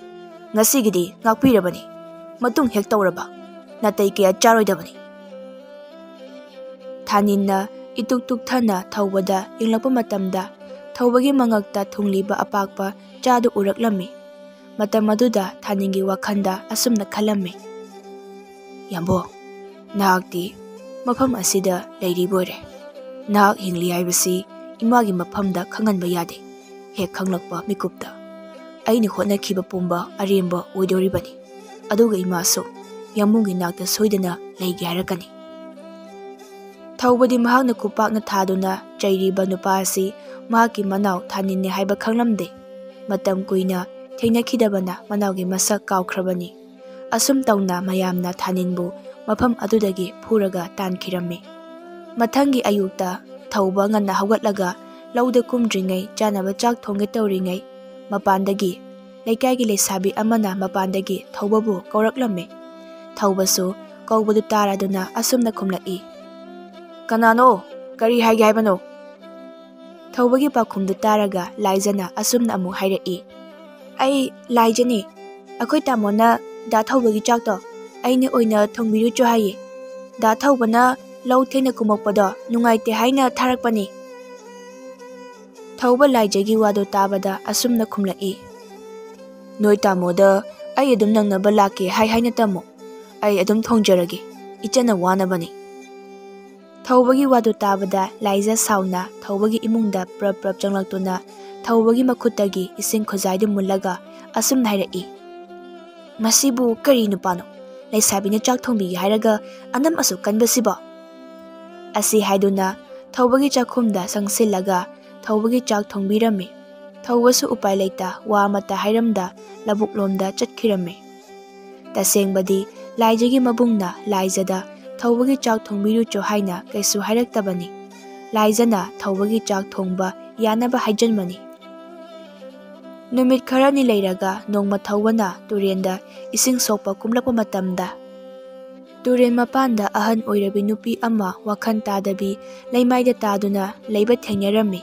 ꯉꯁꯤꯒꯤꯗꯤ ꯉꯥꯛꯄꯤꯔꯕꯅꯤ, ꯃꯇꯨꯡ ꯍꯦꯛ ꯇꯧꯔꯕ ꯅꯥꯇꯩ ꯀꯌꯥ ꯆꯥꯔꯣꯏꯗꯕꯅꯤ꯫" ꯊꯥꯅꯤꯟꯅ ꯏꯇꯨꯛ ꯇꯨꯛꯊꯅ ꯊꯧꯕꯗ ꯌꯦꯡꯂꯛꯄ ꯃꯇꯝꯗ ꯊꯧꯕꯒꯤ ꯃꯉꯛꯇ ꯊꯨꯡꯂꯤꯕ ꯑꯄꯥꯛꯄ ꯆꯥꯗꯨ ꯎꯔꯛꯂꯝꯃꯤ꯫ ꯃꯇꯝ ꯑꯗꯨꯗ ꯊꯥꯅꯤꯟꯒꯤ ꯋꯥꯈꯜꯗ ꯑꯁꯨꯝꯅ ꯈꯜꯂꯝꯃꯤ, "ꯌꯥꯝꯕꯣ, ꯅꯍꯥꯛꯇꯤ ꯃꯐꯝ ꯑꯁꯤꯗ ꯂꯩꯔꯤꯕ ꯑꯣꯏꯔꯦ꯫ ꯅꯍꯥꯛ ꯍꯤꯡꯂꯤ ꯍꯥꯏꯕꯁꯤ ꯏꯃꯥꯒꯤ ꯃꯐꯝꯗ ꯈꯪꯍꯟꯕ ꯌꯥꯗꯦ꯫ ꯍꯦꯛ ꯈꯪꯂꯛꯄ ꯃꯤꯀꯨꯞꯇ ꯑꯩꯅ ꯍꯣꯠꯅꯈꯤꯕ ꯄꯨꯝꯕ ꯑꯔꯦꯝꯕ ꯑꯣꯏꯗꯣꯔꯤꯕꯅꯤ꯫ ꯑꯗꯨꯒ ꯏꯃꯥꯁꯨ ꯌꯥꯝꯕꯨꯡꯒꯤ ꯅꯥꯛꯇ ꯁꯣꯏꯗꯅ ꯂꯩꯒꯦ ꯍꯥꯏꯔꯛꯀꯅꯤ꯫" ꯊꯧꯕꯗꯤ ꯃꯍꯥꯛꯅ ꯈꯨꯄꯥꯛꯅ ꯊꯥꯗꯨꯅ ꯆꯩꯔꯤꯕ ꯅꯨꯄꯥ ꯑꯁꯤ ꯃꯍꯥꯛꯀꯤ ꯃꯅꯥꯎ ꯊꯥꯅꯤꯟꯅꯦ ꯍꯥꯏꯕ ꯈꯪꯂꯝꯗꯦ꯫ ꯃꯇꯝ ꯀꯨꯏꯅ ꯊꯦꯡꯅꯈꯤꯗꯕꯅ ꯃꯅꯥꯎꯒꯤ ꯃꯁꯛ ꯀꯥꯎꯈ꯭ꯔꯕꯅꯤ꯫ ꯑꯁꯨꯝ ꯇꯧꯅ ꯃꯌꯥꯝꯅ ꯊꯥꯅꯤꯟꯕꯨ ꯃꯐꯝ ꯑꯗꯨꯗꯒꯤ ꯐꯨꯔꯒ ꯇꯥꯟꯈꯤꯔꯝꯃꯤ꯫ ꯃꯊꯪꯒꯤ ꯑꯌꯨꯛꯇ ꯊꯧꯕ ꯉꯟꯅ ꯍꯧꯒꯠꯂꯒ ꯂꯧꯗ ꯀꯨꯝꯗ꯭ꯔꯤꯉꯩ ꯆꯥꯅꯕ ꯆꯥꯛ ꯊꯣꯡꯒꯦ ꯇꯧꯔꯤꯉꯩ ꯃꯄꯥꯟꯗꯒꯤ ꯂꯩꯀꯥꯏꯒꯤ ꯂꯩꯁꯥꯕꯤ ꯑꯃꯅ ꯃꯄꯥꯟꯗꯒꯤ ꯊꯧꯕꯕꯨ ꯀꯧꯔꯛꯂꯝꯃꯤ꯫ ꯊꯧꯕꯁꯨ ꯀꯧꯕꯗꯨ ꯇꯥꯔꯗꯨꯅ ꯑꯁꯨꯝꯅ ꯈꯨꯝꯂꯛꯏ, "ꯀꯅꯥꯅꯣ? ꯀꯔꯤ ꯍꯥꯏꯒꯦ ꯍꯥꯏꯕꯅꯣ?" ꯊꯧꯕꯒꯤ ꯄꯥꯎꯈꯨꯝꯗꯨ ꯇꯥꯔꯒ ꯂꯥꯏꯖꯅ ꯑꯁꯨꯝꯅ ꯑꯃꯨꯛ ꯍꯥꯏꯔꯛꯏ, "ꯑꯩ ꯂꯥꯏꯖꯅꯤ꯫ ꯑꯩꯈꯣꯏ ꯇꯥꯃꯣꯅ ꯗꯥ ꯊꯧꯕꯒꯤ ꯆꯥꯛꯇꯣ ꯑꯩꯅ ꯑꯣꯏꯅ ꯊꯣꯡꯕꯤꯔꯨꯆꯣ ꯍꯥꯏꯌꯦ꯫ ꯗꯥ ꯊꯧꯕꯅ ꯂꯧ ꯊꯦꯡꯅ ꯀꯨꯝꯃꯛꯄꯗꯣ ꯅꯨꯡꯉꯥꯏꯇꯦ ꯍꯥꯏꯅ ꯊꯥꯔꯛꯄꯅꯤ꯫" ꯊꯧꯕ ꯂꯥꯏꯖꯒꯤ ꯋꯥꯗꯣ ꯇꯥꯕꯗ ꯑꯁꯨꯝꯅ ꯈꯨꯝꯂꯛꯏ, "ꯅꯣꯏ ꯇꯥꯃꯣꯗ ꯑꯩ ꯑꯗꯨꯝ ꯅꯪꯅꯕ ꯂꯥꯛꯀꯦ ꯍꯥꯏ ꯍꯥꯏꯅ ꯇꯝꯃꯨ꯫ ꯑꯩ ꯑꯗꯨꯝ ꯊꯣꯡꯖꯔꯒꯦ꯫ ꯏꯆꯟꯅ ꯋꯥꯅꯕꯅꯤ꯫" ꯊꯧꯕꯒꯤ ꯋꯥꯗꯨ ꯇꯥꯕꯗ ꯂꯥꯏꯖ ꯁꯥꯎꯅ ꯊꯧꯕꯒꯤ ꯏꯃꯨꯡꯗ ꯄ꯭ꯔꯞ ꯄ꯭ꯔꯞ ꯆꯪꯂꯛꯇꯨꯅ ꯊꯧꯕꯒꯤ ꯃꯈꯨꯠꯇꯒꯤ ꯏꯁꯤꯡ ꯈꯨꯖꯥꯏꯗꯨ ꯃꯨꯜꯂꯒ ꯑꯁꯨꯝꯅ ꯍꯥꯏꯔꯛꯏ, "ꯃꯁꯤꯕꯨ ꯀꯔꯤ ꯅꯨꯄꯥꯅꯣ? ꯂꯩꯁꯥꯕꯤꯅ ꯆꯥꯛ ꯊꯣꯡꯕꯤꯒꯦ ꯍꯥꯏꯔꯒ ꯑꯅꯝ ꯑꯁꯨꯛ ꯀꯟꯕꯁꯤꯕꯣ?" ꯑꯁꯤ ꯍꯥꯏꯗꯨꯅ ꯊꯧꯕꯒꯤ ꯆꯥꯛꯈꯨꯝꯗ ꯆꯪꯁꯤꯜꯂꯒ ꯊꯧꯕꯒꯤ ꯆꯥꯛ ꯊꯣꯡꯕꯤꯔꯝꯃꯤ꯫ ꯊꯧꯕꯁꯨ ꯎꯄꯥꯏ ꯂꯩꯇ ꯋꯥ ꯑꯃꯠꯇ ꯍꯥꯏꯔꯝꯗ ꯂꯧꯕꯨꯛꯂꯣꯝꯗ ꯆꯠꯈꯤꯔꯝꯃꯤ꯫ ꯇꯁꯦꯡꯕꯗꯤ ꯂꯥꯏꯖꯒꯤ ꯃꯕꯨꯡꯅ ꯂꯥꯏꯖꯗ ꯊꯧꯕꯒꯤ ꯆꯥꯛ ꯊꯣꯡꯕꯤꯔꯨꯆꯣ ꯍꯥꯏꯅ ꯀꯩꯁꯨ ꯍꯥꯏꯔꯛꯇꯕꯅꯤ꯫ ꯂꯥꯏꯖꯅ ꯊꯧꯕꯒꯤ ꯆꯥꯛ ꯊꯣꯡꯕ ꯌꯥꯅꯕ ꯍꯥꯏꯖꯟꯕꯅꯤ꯫ ꯅꯨꯃꯤꯠ ꯈꯔꯅꯤ ꯂꯩꯔꯒ ꯅꯣꯡꯃ ꯊꯧꯕꯅ ꯇꯨꯔꯦꯟꯗ ꯏꯁꯤꯡ ꯁꯣꯛꯄ ꯀꯨꯝꯂꯛꯄ ꯃꯇꯝꯗ, ꯇꯨꯔꯦꯟ ꯃꯄꯥꯟꯗ ꯑꯍꯟ ꯑꯣꯏꯔꯕꯤ ꯅꯨꯄꯤ ꯑꯃ ꯋꯥꯈꯜ ꯇꯥꯗꯕꯤ ꯂꯩꯃꯥꯏꯗ ꯇꯥꯗꯨꯅ ꯂꯩꯕ ꯊꯦꯡꯅꯔꯝꯃꯤ꯫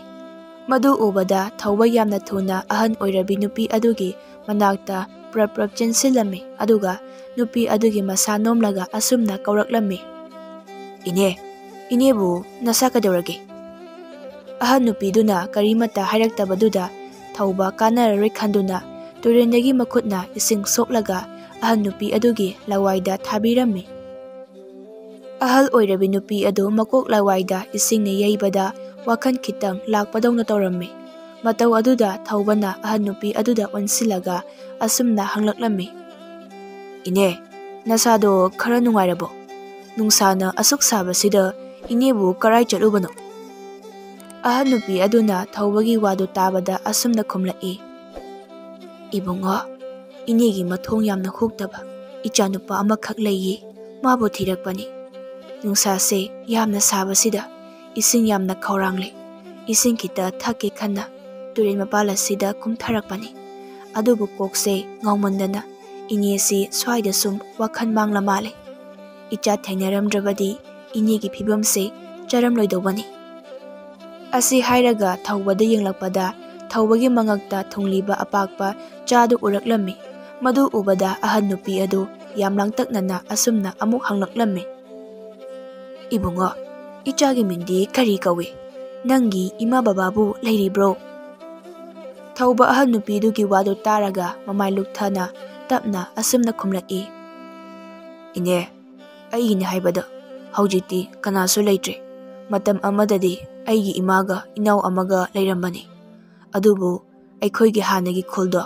ꯃꯗꯨ ꯎꯕꯗ ꯊꯧꯕ ꯌꯥꯝꯅ ꯊꯨꯅ ꯑꯍꯟ ꯑꯣꯏꯔꯕꯤ ꯅꯨꯄꯤ ꯑꯗꯨꯒꯤ ꯃꯅꯥꯛꯇ ꯄ꯭ꯔꯞ ꯄ꯭ꯔꯞ ꯆꯦꯟꯁꯤꯜꯂꯝꯃꯤ, ꯑꯗꯨꯒ ꯅꯨꯄꯤ ꯑꯗꯨꯒꯤ ꯃꯁꯥ ꯅꯣꯝꯂꯒ ꯑꯁꯨꯝꯅ ꯀꯧꯔꯛꯂꯝꯃꯤ, "ꯏꯅꯦ, ꯏꯅꯦꯕꯨ ꯅꯁꯥ ꯀꯩꯗꯧꯔꯒꯦ?" ꯑꯍꯟ ꯅꯨꯄꯤꯗꯨꯅ ꯀꯔꯤꯃꯠꯇ ꯍꯥꯏꯔꯛꯇꯕꯗꯨꯗ ꯊꯧꯕ ꯀꯥꯟꯅꯔꯔꯣꯏ ꯈꯟꯗꯨꯅ ꯇꯨꯔꯦꯟꯗꯒꯤ ꯃꯈꯨꯠꯅ ꯏꯁꯤꯡ ꯁꯣꯛꯂꯒ ꯑꯍꯟ ꯅꯨꯄꯤ ꯑꯗꯨꯒꯤ ꯂꯋꯥꯏꯗ ꯊꯥꯕꯤꯔꯝꯃꯤ꯫ ꯑꯍꯜ ꯑꯣꯏꯔꯕꯤ ꯅꯨꯄꯤ ꯑꯗꯨ ꯃꯀꯣꯛ ꯂꯋꯥꯏꯗ ꯏꯁꯤꯡꯅ ꯌꯩꯕꯗ ꯋꯥꯈꯜ ꯈꯤꯇꯪ ꯂꯥꯛꯄꯗꯧꯅ ꯇꯧꯔꯝꯃꯤ꯫ ꯃꯇꯧ ꯑꯗꯨꯗ ꯊꯧꯕꯅ ꯑꯍꯟ ꯅꯨꯄꯤ ꯑꯗꯨꯗ ꯑꯣꯟꯁꯤꯜꯂꯒ ꯑꯁꯨꯝꯅ ꯍꯪꯂꯛꯂꯝꯃꯤ, "ꯏꯅꯦ, ꯅꯁꯥꯗꯣ ꯈꯔ ꯅꯨꯡꯉꯥꯏꯔꯕꯣ? ꯅꯨꯡꯁꯥꯅ ꯑꯁꯨꯛ ꯁꯥꯕꯁꯤꯗ "ꯏꯅꯦꯕꯨ ꯀꯔꯥꯏ ꯆꯠꯂꯨꯕꯅꯣ?" ꯑꯍꯟ ꯅꯨꯄꯤ ꯑꯗꯨꯅ ꯊꯧꯕꯒꯤ ꯋꯥꯗꯨ ꯇꯥꯕꯗ ꯑꯁꯨꯝꯅ ꯈꯨꯝꯂꯛꯏ, "ꯏꯕꯨꯡꯉꯣ, ꯏꯅꯦꯒꯤ ꯃꯊꯣꯡ ꯌꯥꯝꯅ ꯍꯨꯛꯇꯕ ꯏꯆꯥꯅꯨꯄꯥ ꯑꯃꯈꯛ ꯂꯩꯌꯦ꯫ ꯃꯥꯕꯨ ꯊꯤꯔꯛꯄꯅꯤ꯫ ꯅꯨꯡꯁꯥꯁꯦ ꯌꯥꯝꯅ ꯁꯥꯕꯁꯤꯗ ꯏꯁꯤꯡ ꯌꯥꯝꯅ ꯈꯧꯔꯥꯡꯂꯦ꯫ ꯏꯁꯤꯡ ꯈꯤꯇ ꯊꯛꯀꯦ ꯈꯟꯅ ꯇꯨꯔꯦꯜ ꯃꯄꯥꯜ ꯑꯁꯤꯗ ꯀꯨꯝꯊꯔꯛꯄꯅꯤ꯫ ꯑꯗꯨꯕꯨ ꯀꯣꯛꯁꯦ ꯉꯥꯎꯃꯟꯗꯅ ꯏꯅꯦꯁꯤ ꯁ꯭ꯋꯥꯏꯗ ꯁꯨꯝ ꯋꯥꯈꯜ ꯃꯥꯡꯂ ꯃꯥꯜꯂꯦ꯫ ꯏꯆꯥ ꯊꯦꯡꯅꯔꯝꯗ꯭ꯔꯕꯗꯤ ꯏꯅꯦꯒꯤ ꯐꯤꯕꯝꯁꯦ ꯆꯥꯔꯝꯂꯣꯏꯗꯧꯕꯅꯤ꯫" ꯑꯁꯤ ꯍꯥꯏꯔꯒ ꯊꯧꯕꯗ ꯌꯦꯡꯂꯛꯄꯗ ꯊꯧꯕꯒꯤ ꯃꯉꯛꯇ ꯊꯨꯡꯂꯤꯕ ꯑꯄꯥꯛꯄ ꯆꯥꯗꯨ ꯎꯔꯛꯂꯝꯃꯤ꯫ ꯃꯗꯨ ꯎꯕꯗ ꯑꯍꯟ ꯅꯨꯄꯤ ꯑꯗꯨ ꯌꯥꯝ ꯂꯥꯡꯇꯛꯅꯅ ꯑꯁꯨꯝꯅ ꯑꯃꯨꯛ ꯍꯪꯂꯛꯂꯝꯃꯤ, "ꯏꯕꯨꯡꯉꯣ, ꯏꯆꯥꯒꯤ ꯃꯤꯡꯗꯤ ꯀꯔꯤ ꯀꯧꯏ? ꯅꯪꯒꯤ ꯏꯃꯥ ꯕꯕꯥꯕꯨ ꯂꯩꯔꯤꯕ꯭ꯔꯣ?" ꯊꯧꯕ ꯑꯍꯟ ꯅꯨꯄꯤꯗꯨꯒꯤ ꯋꯥꯗꯨ ꯇꯥꯔꯒ ꯃꯃꯥꯏ ꯂꯨꯛꯊꯅ ꯇꯞꯅ ꯑꯁꯨꯝꯅ ꯈꯨꯝꯂꯛꯏ, "ꯏꯅꯦ, ꯑꯩꯒꯤꯅꯤ ꯍꯥꯏꯕꯗ ꯍꯧꯖꯤꯛꯇꯤ ꯀꯅꯥꯁꯨ ꯂꯩꯇ꯭ꯔꯦ꯫ ꯃꯇꯝ ꯑꯃꯗꯗꯤ ꯑꯩꯒꯤ ꯏꯃꯥꯒ ꯏꯅꯥꯎ ꯑꯃꯒ ꯂꯩꯔꯝꯕꯅꯤ꯫ ꯑꯗꯨꯕꯨ ꯑꯩꯈꯣꯏꯒꯤ ꯍꯥꯟꯅꯒꯤ ꯈꯨꯜꯗꯣ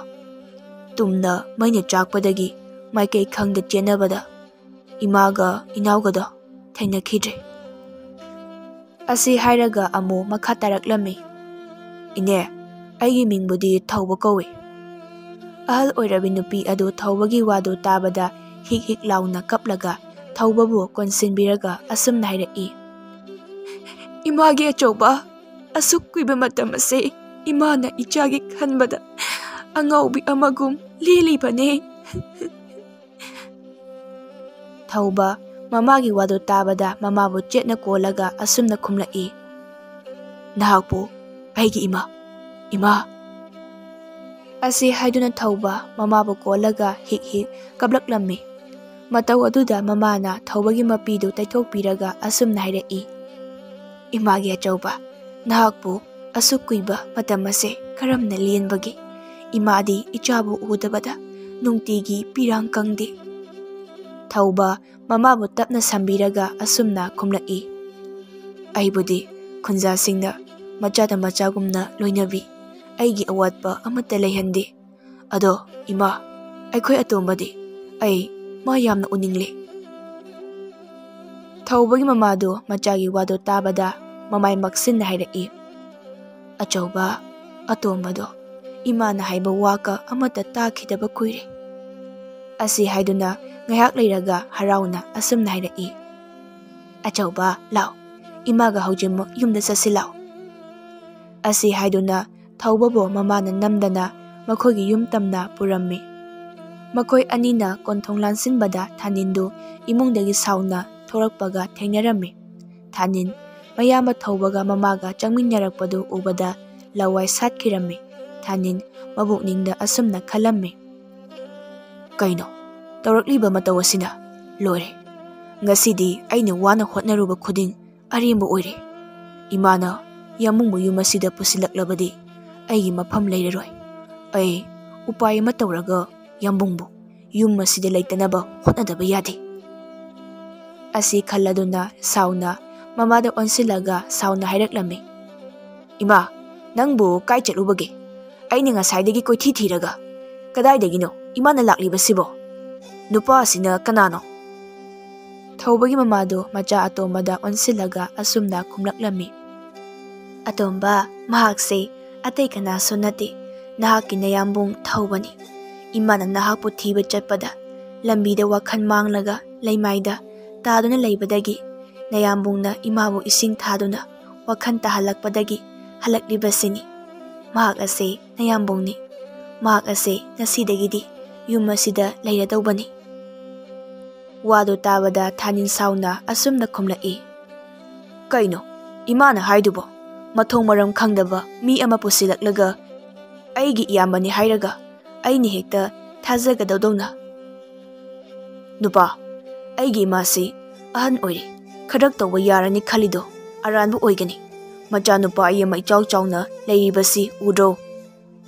ꯇꯨꯝꯅ ꯃꯩꯅ ꯆꯥꯛꯄꯗꯒꯤ ꯃꯥꯏꯀꯩ ꯈꯪꯗ ꯆꯦꯟꯅꯕꯗ ꯏꯃꯥꯒ ꯏꯅꯥꯎꯒꯗꯣ ꯊꯦꯡꯅꯈꯤꯗ꯭ꯔꯦ꯫" ꯑꯁꯤ ꯍꯥꯏꯔꯒ ꯑꯃꯨꯛ ꯃꯈꯥ ꯇꯥꯔꯛꯂꯝꯃꯤ, "ꯏꯅꯦ, ꯑꯩꯒꯤ ꯃꯤꯡꯕꯨꯗꯤ ꯊꯧꯕ ꯀꯧꯏ꯫" ꯑꯍꯜ ꯑꯣꯏꯔꯕꯤ ꯅꯨꯄꯤ ꯑꯗꯨ ꯊꯧꯕꯒꯤ ꯋꯥꯗꯨ ꯇꯥꯕꯗ ꯍꯤꯛ ꯍꯤꯛ ꯂꯥꯎꯅ ꯀꯞꯂꯒ ꯊꯧꯕꯕꯨ ꯀꯣꯟꯁꯤꯟꯕꯤꯔꯒ ꯑꯁꯨꯝꯅ ꯍꯥꯏꯔꯛꯏ, "ꯏꯃꯥꯒꯤ ꯑꯆꯧꯕ, ꯑꯁꯨꯛ ꯀꯨꯏꯕ ꯃꯇꯝ ꯑꯁꯦ ꯏꯃꯥꯅ ꯏꯆꯥꯒꯤ ꯈꯟꯕꯗ ꯑꯉꯥꯎꯕꯤ ꯑꯃꯒꯨꯝ ꯂꯦꯜꯂꯤꯕꯅꯦ꯫" ꯊꯧꯕ ꯃꯃꯥꯒꯤ ꯋꯥꯗꯨ ꯇꯥꯕꯗ ꯃꯃꯥꯕꯨ ꯆꯦꯠꯅ ꯀꯣꯜꯂꯒ ꯑꯁꯨꯝꯅ ꯈꯨꯝꯂꯛꯏ, "ꯅꯍꯥꯛꯄꯨ ꯑꯩꯒꯤ ꯏꯃꯥ, ꯏꯃꯥ!" ꯑꯁꯤ ꯍꯥꯏꯗꯨꯅ ꯊꯧꯕ ꯃꯃꯥꯕꯨ ꯀꯣꯜꯂꯒ ꯍꯤꯛ ꯍꯤꯛ ꯀꯞꯂꯛꯂꯝꯃꯤ꯫ ꯃꯇꯧ ꯑꯗꯨꯗ ꯃꯃꯥꯅ ꯊꯧꯕꯒꯤ ꯃꯄꯤꯗꯨ ꯇꯩꯊꯣꯛꯄꯤꯔꯒ ꯑꯁꯨꯝꯅ ꯍꯥꯏꯔꯛꯏ, "ꯏꯃꯥꯒꯤ ꯑꯆꯧꯕ, ꯅꯍꯥꯛꯄꯨ ꯑꯁꯨꯛ ꯀꯨꯏꯕ ꯃꯇꯝ ꯑꯁꯦ ꯀꯔꯝꯅ ꯂꯦꯟꯕꯒꯦ? ꯏꯃꯥꯗꯤ ꯏꯆꯥꯕꯨ ꯎꯗꯕꯗ ꯅꯨꯡꯇꯤꯒꯤ ꯄꯤꯔꯥꯡ ꯀꯪꯗꯦ꯫" ꯊꯧꯕ ꯃꯃꯥꯕꯨ ꯇꯞꯅ ꯁꯝꯕꯤꯔꯒ ꯑꯁꯨꯝꯅ ꯈꯨꯝꯂꯛꯏ, "ꯑꯩꯕꯨꯗꯤ ꯈꯨꯟꯖꯥꯁꯤꯡꯅ ꯃꯆꯥꯗ ꯃꯆꯥꯒꯨꯝꯅ ꯂꯣꯏꯅꯕꯤ꯫ ꯑꯩꯒꯤ ꯑꯋꯥꯠꯄ ꯑꯃꯠꯇ ꯂꯩꯍꯟꯗꯦ꯫ ꯑꯗꯣ ꯏꯃꯥ, ꯑꯩꯈꯣꯏ ꯑꯇꯣꯝꯕꯗꯤ? ꯑꯩ ꯃꯥ ꯌꯥꯝꯅ ꯎꯅꯤꯡꯂꯦ꯫" ꯊꯧꯕꯒꯤ ꯃꯃꯥꯗꯨ ꯃꯆꯥꯒꯤ ꯋꯥꯗꯨ ꯇꯥꯕꯗ ꯃꯃꯥꯏ ꯃꯛꯁꯤꯟꯅ ꯍꯥꯏꯔꯛꯏ, "ꯑꯆꯧꯕ, ꯑꯇꯣꯝꯕꯗꯣ ꯏꯃꯥꯅ ꯍꯥꯏꯕ ꯋꯥꯒ ꯑꯃꯠꯇ ꯇꯥꯈꯤꯗꯕ ꯀꯨꯏꯔꯦ"꯫ ꯑꯁꯤ ꯍꯥꯏꯗꯨꯅ ꯉꯥꯏꯍꯥꯛ ꯂꯩꯔꯒ ꯍꯔꯥꯎꯅ ꯑꯁꯨꯝꯅ ꯍꯥꯏꯔꯛꯏ, "ꯑꯆꯧꯕ, ꯂꯥꯛꯑꯣ, ꯏꯃꯥꯒ ꯍꯧꯖꯤꯛꯃꯛ ꯌꯨꯝꯗ ꯆꯠꯁꯤ ꯂꯥꯛꯑꯣ"꯫ ꯑꯁꯤ ꯍꯥꯏꯗꯨꯅ ꯊꯧꯕꯕꯨ ꯃꯃꯥꯅ ꯅꯝꯗꯅ ꯃꯈꯣꯏꯒꯤ ꯌꯨꯝ ꯇꯝꯅ ꯄꯨꯔꯝꯃꯤ꯫ ꯃꯈꯣꯏ ꯑꯅꯤꯅ ꯀꯣꯟꯊꯣꯡ ꯂꯥꯟꯁꯤꯟꯕꯗ ꯊꯥꯅꯤꯟꯗꯨ ꯏꯃꯨꯡꯗꯒꯤ ꯁꯥꯎꯅ ꯊꯣꯔꯛꯄꯒ ꯊꯦꯡꯅꯔꯝꯃꯤ꯫ ꯊꯥꯅꯤꯟ ꯃꯌꯥꯝꯕ ꯊꯧꯕꯒ ꯃꯃꯥꯒ ꯆꯪꯃꯤꯟꯅꯔꯛꯄꯗꯨ ꯎꯕꯗ ꯂꯋꯥꯏ ꯁꯥꯠꯈꯤꯔꯝꯃꯤ꯫ ꯊꯥꯅꯤꯟ ꯃꯕꯨꯛꯅꯤꯡꯗ ꯑꯁꯨꯝꯅ ꯈꯜꯂꯝꯃꯤ, "ꯀꯩꯅꯣ ꯇꯧꯔꯛꯂꯤꯕ ꯃꯇꯧ ꯑꯁꯤꯅ? ꯂꯣꯏꯔꯦ꯫ ꯉꯁꯤꯗꯤ ꯑꯩꯅ ꯋꯥꯅ ꯍꯣꯠꯅꯔꯨꯕ ꯈꯨꯗꯤꯡ ꯑꯔꯦꯝꯕ ꯑꯣꯏꯔꯦ꯫ ꯏꯃꯥꯅ ꯌꯥꯝꯕꯨꯡꯕꯨ ꯌꯨꯝ ꯑꯁꯤꯗ ꯄꯨꯁꯤꯜꯂꯛꯂꯕꯗꯤ ꯑꯩꯒꯤ ꯃꯐꯝ ꯂꯩꯔꯔꯣꯏ꯫ ꯑꯩ ꯎꯄꯥꯏ ꯑꯃ ꯇꯧꯔꯒ ꯌꯥꯝꯕꯨꯡꯕꯨ ꯌꯨꯝ ꯑꯁꯤꯗ ꯂꯩꯇꯅꯕ ꯍꯣꯠꯅꯗꯕ ꯌꯥꯗꯦ"꯫ ꯑꯁꯤ ꯈꯜꯂꯗꯨꯅ ꯁꯥꯎꯅ ꯃꯃꯥꯗ ꯑꯣꯟꯁꯤꯜꯂꯒ ꯁꯥꯎꯅ ꯍꯥꯏꯔꯛꯂꯝꯃꯤ, "ꯏꯃꯥ, ꯅꯪꯕꯨ ꯀꯥꯏ ꯆꯠꯂꯨꯕꯒꯦ? ꯑꯩꯅ ꯉꯁꯥꯏꯗꯒꯤ ꯀꯣꯏꯊꯤ ꯊꯤꯔꯒ꯫ ꯀꯗꯥꯏꯗꯒꯤꯅꯣ ꯏꯃꯥꯅ ꯂꯥꯛꯂꯤꯕꯁꯤꯕꯣ? ꯅꯨꯄꯥ ꯑꯁꯤꯅ ꯀꯅꯥꯅꯣ?" ꯊꯧꯕꯒꯤ ꯃꯃꯥꯗꯨ ꯃꯆꯥ ꯑꯇꯣꯝꯕꯗ ꯑꯣꯟꯁꯤꯜꯂꯒ ꯑꯁꯨꯝꯅ ꯈꯨꯝꯂꯛꯂꯝꯃꯤ, "ꯑꯇꯣꯝꯕ, ꯃꯍꯥꯛꯁꯦ ꯑꯇꯩ ꯀꯅꯥꯁꯨ ꯅꯠꯇꯦ, ꯅꯍꯥꯛꯀꯤ ꯅꯌꯥꯝꯕꯨꯡ ꯊꯧꯕꯅꯤ꯫ ꯏꯃꯥꯅ ꯅꯍꯥꯛꯄꯨ ꯊꯤꯕ ꯆꯠꯄꯗ ꯂꯝꯕꯤꯗ ꯋꯥꯈꯜ ꯃꯥꯡꯂꯒ ꯂꯩꯃꯥꯏꯗ ꯇꯥꯗꯨꯅ ꯂꯩꯕꯗꯒꯤ ꯅꯌꯥꯝꯕꯨꯡꯅ ꯏꯃꯥꯕꯨ ꯏꯁꯤꯡ ꯊꯥꯗꯨꯅ ꯋꯥꯈꯜ ꯇꯥꯍꯜꯂꯛꯄꯗꯒꯤ ꯍꯜꯂꯛꯂꯤꯕꯁꯤꯅꯤ꯫ ꯃꯍꯥꯛ ꯑꯁꯦ ꯅꯌꯥꯝꯕꯨꯡꯅꯤ꯫ ꯃꯍꯥꯛ ꯑꯁꯦ ꯉꯁꯤꯗꯒꯤꯗꯤ ꯌꯨꯝ ꯑꯁꯤꯗ ꯂꯩꯔꯗꯧꯕꯅꯤ"꯫ ꯋꯥꯗꯨ ꯇꯥꯕꯗ ꯊꯥꯅꯤꯟ ꯁꯥꯎꯅ ꯑꯁꯨꯝꯅ ꯈꯨꯝꯂꯛꯏ, "ꯀꯩꯅꯣ ꯏꯃꯥꯅ ꯍꯥꯏꯗꯨꯕꯣ? ꯃꯊꯣꯡ ꯃꯔꯝ ꯈꯪꯗꯕ ꯃꯤ ꯑꯃ ꯄꯨꯁꯤꯜꯂꯛꯂꯒ ꯑꯩꯒꯤ ꯏꯌꯥꯝꯕꯅꯤ ꯍꯥꯏꯔꯒ ꯑꯩꯅ ꯍꯦꯛꯇ ꯊꯥꯖꯒꯗꯧꯗꯧꯅ꯫ ꯅꯨꯄꯥ, ꯑꯩꯒꯤ ꯏꯃꯥꯁꯤ ꯑꯍꯟ ꯑꯣꯏꯔꯦ, ꯈꯗ꯭ꯔꯛ ꯇꯧꯕ ꯌꯥꯔꯅꯤ ꯈꯜꯂꯤꯗꯣ ꯑꯔꯥꯟꯕ ꯑꯣꯏꯒꯅꯤ꯫ ꯃꯆꯥꯅꯨꯄꯥ ꯑꯩ ꯑꯃ ꯏꯆꯥꯎ ꯆꯥꯎꯅ ꯂꯩꯔꯤꯕꯁꯤ ꯎꯗ꯭ꯔꯣ?"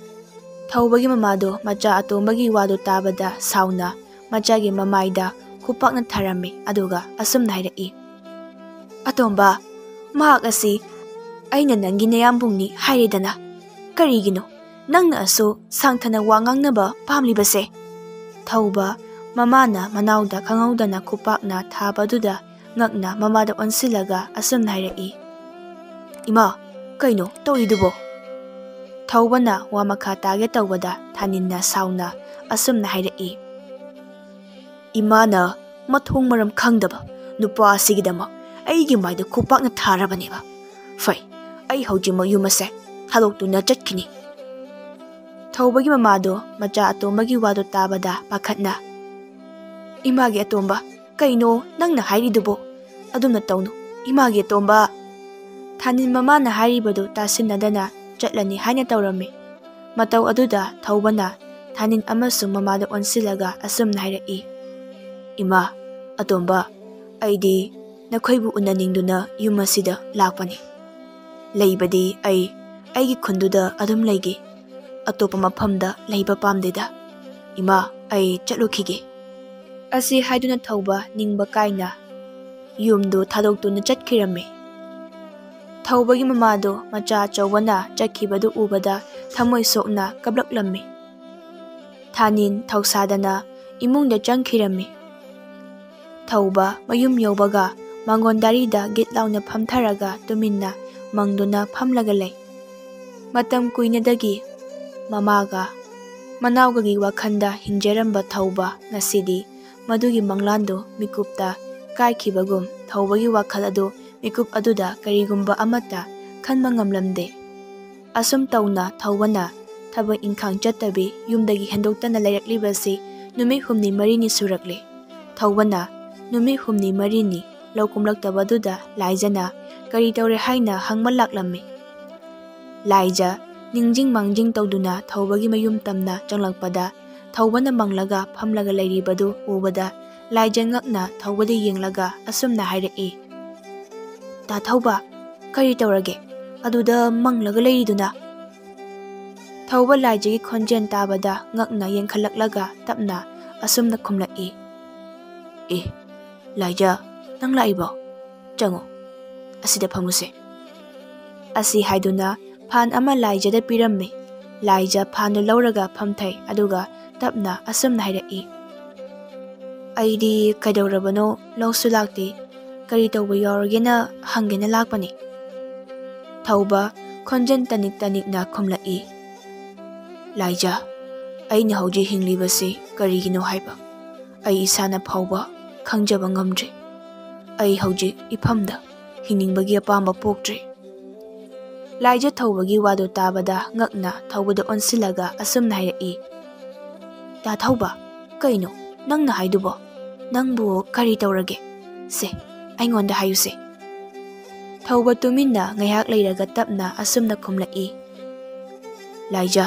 ꯊꯧꯕꯒꯤ ꯃꯃꯥꯗꯣ ꯃꯆꯥ ꯑꯇꯣꯝꯕꯒꯤ ꯋꯥꯗꯨ ꯇꯥꯕꯗ ꯁꯥꯎꯅ ꯃꯆꯥꯒꯤ ꯃꯃꯥꯏꯗ ꯈꯨꯄꯥꯛꯅ ꯊꯥꯔꯝꯃꯤ, ꯑꯗꯨꯒ ꯑꯁꯨꯝꯅ ꯍꯥꯏꯔꯛꯏ, "ꯑꯇꯣꯝꯕ, ꯃꯍꯥꯛ ꯑꯁꯤ ꯑꯩꯅ ꯅꯪꯒꯤ ꯅꯌꯥꯝꯕꯨꯡꯅꯤ ꯍꯥꯏꯔꯦꯗꯅ꯫ ꯀꯔꯤꯒꯤꯅꯣ ꯅꯪꯅ ꯑꯁꯨꯛ ꯁꯥꯡꯊꯅ ꯋꯥ ꯉꯥꯡꯅꯕ ꯄꯥꯝꯂꯤꯕꯁꯦ?" ꯊꯧꯕ ꯃꯃꯥꯅ ꯃꯅꯥꯎꯗ ꯈꯪꯍꯧꯗꯅ ꯈꯨꯄꯥꯛꯅ ꯊꯥꯕꯗꯨꯗ ꯉꯛꯅ ꯃꯃꯥꯗ ꯑꯣꯟꯁꯤꯜꯂꯒ ꯑꯁꯨꯝꯅ ꯍꯥꯏꯔꯛꯏ, "ꯏꯃꯥ, ꯀꯩꯅꯣ ꯇꯧꯔꯤꯗꯨꯕꯣ?" ꯊꯧꯕꯅ ꯋꯥ ꯃꯈꯥ ꯇꯥꯒꯦ ꯇꯧꯕꯗ ꯊꯥꯅꯤꯟꯅ ꯁꯥꯎꯅ ꯑꯁꯨꯝꯅ ꯍꯥꯏꯔꯛꯏ, "ꯏꯃꯥꯅ ꯃꯊꯣꯡ ꯃꯔꯝ ꯈꯪꯗꯕ ꯅꯨꯄꯥ ꯑꯁꯤꯒꯤꯗꯃꯛ ꯑꯩꯒꯤ ꯃꯥꯏꯗ ꯈꯨꯄꯥꯛꯅ ꯊꯥꯔꯕꯅꯦꯕ꯫ ꯐꯩ, ꯑꯩ ꯍꯧꯖꯤꯛꯃꯛ ꯌꯨꯝ ꯑꯁꯦ ꯊꯥꯗꯣꯛꯇꯨꯅ ꯆꯠꯈꯤꯅꯤ꯫" ꯊꯧꯕꯒꯤ ꯃꯃꯥꯗꯣ ꯃꯆꯥ ꯑꯇꯣꯝꯕꯒꯤ ꯋꯥꯗꯣ ꯇꯥꯕꯗ ꯄꯥꯈꯠꯅ, "ꯏꯃꯥꯒꯤ ꯑꯇꯣꯝꯕ, ꯀꯩꯅꯣ ꯅꯪꯅ ꯍꯥꯏꯔꯤꯗꯨꯕꯣ? ꯑꯗꯨꯝꯅ ꯇꯧꯅꯨ, ꯏꯃꯥꯒꯤ ꯑꯇꯣꯝꯕ!" ꯊꯥꯅꯤꯟ ꯃꯃꯥꯅ ꯍꯥꯏꯔꯤꯕꯗꯨ ꯇꯥꯁꯤꯟꯅꯗꯅ ꯆꯠꯂꯅꯤ ꯍꯥꯏꯅ ꯇꯧꯔꯝꯃꯤ꯫ ꯃꯇꯧ ꯑꯗꯨꯗ ꯊꯧꯕꯅ ꯊꯥꯅꯤꯟ ꯑꯃꯁꯨꯡ ꯃꯃꯥꯗ ꯑꯣꯟꯁꯤꯜꯂꯒ ꯑꯁꯨꯝꯅ ꯍꯥꯏꯔꯛꯏ, "ꯏꯃꯥ, ꯑꯇꯣꯝꯕ, ꯑꯩꯗꯤ ꯅꯈꯣꯏꯕꯨ ꯎꯅꯅꯤꯡꯗꯨꯅ ꯌꯨꯝ ꯑꯁꯤꯗ ꯂꯥꯛꯄꯅꯤ꯫ ꯂꯩꯕꯗꯤ ꯑꯩ ꯑꯩꯒꯤ ꯈꯨꯟꯗꯨꯗ ꯑꯗꯨꯝ ꯂꯩꯒꯦ꯫ ꯑꯇꯣꯞꯄ ꯃꯐꯝꯗ ꯂꯩꯕ ꯄꯥꯝꯗꯦꯗ꯫ ꯏꯃꯥ, ꯑꯩ ꯆꯠꯂꯨꯈꯤꯒꯦ꯫" ꯑꯁꯤ ꯍꯥꯏꯗꯨꯅ ꯊꯧꯕ ꯅꯤꯡꯕ ꯀꯥꯏꯅ ꯌꯨꯝꯗꯨ ꯊꯥꯗꯣꯛꯇꯨꯅ ꯆꯠꯈꯤꯔꯝꯃꯤ꯫ ꯊꯧꯕꯒꯤ ꯃꯃꯥꯗꯨ ꯃꯆꯥ ꯑꯆꯧꯕꯅ ꯆꯠꯈꯤꯕꯗꯨ ꯎꯕꯗ ꯊꯃꯣꯏ ꯁꯣꯛꯅ ꯀꯞꯂꯛꯂꯝꯃꯤ꯫ ꯊꯥꯅꯤꯟ ꯊꯧꯁꯥꯗꯅ ꯏꯃꯨꯡꯗ ꯆꯪꯈꯤꯔꯝꯃꯤ꯫ ꯊꯧꯕ ꯃꯌꯨꯝ ꯌꯧꯕꯒ ꯃꯥꯡꯒꯣꯟ ꯗꯥꯔꯤꯗ ꯒꯤꯠ ꯂꯥꯎꯅ ꯐꯝꯊꯔꯒ ꯇꯨꯃꯤꯟꯅ ꯃꯪꯗꯨꯅ ꯐꯝꯂꯒ ꯂꯩ꯫ ꯃꯇꯝ ꯀꯨꯏꯅꯗꯒꯤ ꯃꯃꯥꯒ ꯃꯅꯥꯎꯒꯒꯤ ꯋꯥꯈꯜꯗ ꯍꯤꯡꯖꯔꯝꯕ ꯊꯧꯕ ꯉꯁꯤꯗꯤ ꯃꯗꯨꯒꯤ ꯃꯪꯂꯥꯟꯗꯨ ꯃꯤꯀꯨꯞꯇ ꯀꯥꯏꯈꯤꯕꯒꯨꯝ ꯊꯧꯕꯒꯤ ꯋꯥꯈꯜ ꯑꯗꯨ ꯃꯤꯀꯨꯞ ꯑꯗꯨꯗ ꯀꯔꯤꯒꯨꯝꯕ ꯑꯃꯠꯇ ꯈꯟꯕ ꯉꯝꯂꯝꯗꯦ꯫ ꯑꯁꯨꯝ ꯇꯧꯅ ꯊꯧꯕꯅ ꯊꯕꯛ ꯏꯪꯈꯥꯡ ꯆꯠꯇꯕꯤ ꯌꯨꯝꯗꯒꯤ ꯍꯦꯟꯗꯣꯛꯇꯅ ꯂꯩꯔꯛꯂꯤꯕꯁꯤ ꯅꯨꯃꯤꯠ ꯍꯨꯝꯅꯤ ꯃꯔꯤꯅꯤ ꯁꯨꯔꯛꯂꯦ꯫ ꯊꯧꯕꯅ ꯅꯨꯃꯤꯠ ꯍꯨꯝꯅꯤ ꯃꯔꯤꯅꯤ ꯂꯧ ꯀꯨꯝꯂꯛꯇꯕꯗꯨꯗ ꯂꯥꯏꯖꯅ ꯀꯔꯤ ꯇꯧꯔꯦ ꯍꯥꯏꯅ ꯍꯪꯕ ꯂꯥꯛꯂꯝꯃꯤ꯫ ꯂꯥꯏꯖ ꯅꯤꯡꯖꯤꯡ ꯃꯥꯡꯖꯤꯡ ꯇꯧꯗꯨꯅ ꯊꯧꯕꯒꯤ ꯃꯌꯨꯝ ꯇꯝꯅ ꯆꯪꯂꯛꯄꯗ ꯊꯧꯕꯅ ꯃꯪꯂꯒ ꯐꯝꯂꯒ ꯂꯩꯔꯤꯕꯗꯨ ꯎꯕꯗ ꯂꯥꯏꯖ ꯉꯛꯅ ꯊꯧꯕꯗ ꯌꯦꯡꯂꯒ ꯑꯁꯨꯝꯅ ꯍꯥꯏꯔꯛꯏ, "ꯇꯥ ꯊꯧꯕ, ꯀꯔꯤ ꯇꯧꯔꯒꯦ? ꯑꯗꯨꯗ ꯃꯪꯂꯒ ꯂꯩꯔꯤꯗꯨꯅ?" ꯊꯧꯕ ꯂꯥꯏꯖꯒꯤ ꯈꯣꯟꯖꯦꯜ ꯇꯥꯕꯗ ꯉꯛꯅ ꯌꯦꯡꯈꯠꯂꯛꯂꯒ ꯇꯞꯅ ꯑꯁꯨꯝꯅ ꯈꯨꯝꯂꯛꯏ, "ꯑꯦ, ꯂꯥꯏꯖ, ꯅꯪ ꯂꯥꯛꯏꯕꯣ? ꯆꯪꯉꯣ, ꯑꯁꯤꯗ ꯐꯝꯃꯨꯁꯦ꯫" ꯑꯁꯤ ꯍꯥꯏꯗꯨꯅ ꯐꯥꯟ ꯑꯃ ꯂꯥꯏꯖꯗ ꯄꯤꯔꯝꯃꯤ꯫ ꯂꯥꯏꯖ ꯐꯥꯟꯗꯨ ꯂꯧꯔꯒ ꯐꯝꯊꯩ, ꯑꯗꯨꯒ ꯇꯞꯅ ꯑꯁꯨꯝꯅ ꯍꯥꯏꯔꯛꯏ, "ꯑꯩꯗꯤ ꯀꯩꯗꯧꯔꯕꯅꯣ ꯂꯧꯁꯨ ꯂꯥꯛꯇꯦ, ꯀꯔꯤ ꯇꯧꯕ ꯌꯥꯎꯔꯒꯦꯅ ꯍꯪꯒꯦꯅ ꯂꯥꯛꯄꯅꯤ꯫ ꯊꯧꯕ ꯈꯣꯟꯖꯦꯜ ꯇꯅꯤꯛ ꯇꯅꯤꯛꯅ ꯈꯨꯝꯂꯛꯏ, "ꯂꯥꯏꯖꯥ, ꯑꯩꯅ ꯍꯧꯖꯤꯛ ꯍꯤꯡꯂꯤꯕꯁꯤ ꯀꯔꯤꯒꯤꯅꯣ ꯍꯥꯏꯕ ꯑꯩ ꯏꯁꯥꯅ ꯐꯥꯎꯕ ꯈꯪꯖꯕ ꯉꯝꯗ꯭ꯔꯦ꯫ ꯑꯩ ꯍꯧꯖꯤꯛ ꯏꯐꯝꯗ ꯍꯤꯡꯅꯤꯡꯕꯒꯤ ꯑꯄꯥꯝꯕ ꯄꯣꯛꯇ꯭ꯔꯦ꯫" ꯂꯥꯏꯖꯥ ꯊꯧꯕꯒꯤ ꯋꯥꯗꯨ ꯇꯥꯕꯗ ꯉꯛꯅ ꯊꯧꯕꯗ ꯑꯣꯟꯁꯤꯜꯂꯒ ꯑꯁꯨꯝꯅ ꯍꯥꯏꯔꯛꯏ, "ꯗꯥ ꯊꯧꯕ, ꯀꯩꯅꯣ ꯅꯪꯅ ꯍꯥꯏꯗꯨꯕꯣ? ꯅꯪꯕꯨ ꯀꯔꯤ ꯇꯧꯔꯒꯦ? ꯁꯦ, ꯑꯩꯉꯣꯟꯗ ꯍꯥꯏꯌꯨꯁꯦ꯫" ꯊꯧꯕ ꯇꯨꯃꯤꯟꯅ ꯉꯥꯏꯍꯥꯛ ꯂꯩꯔꯒ ꯇꯞꯅ ꯑꯁꯨꯝꯅ ꯈꯨꯝꯂꯛꯏ, "ꯂꯥꯏꯖꯥ,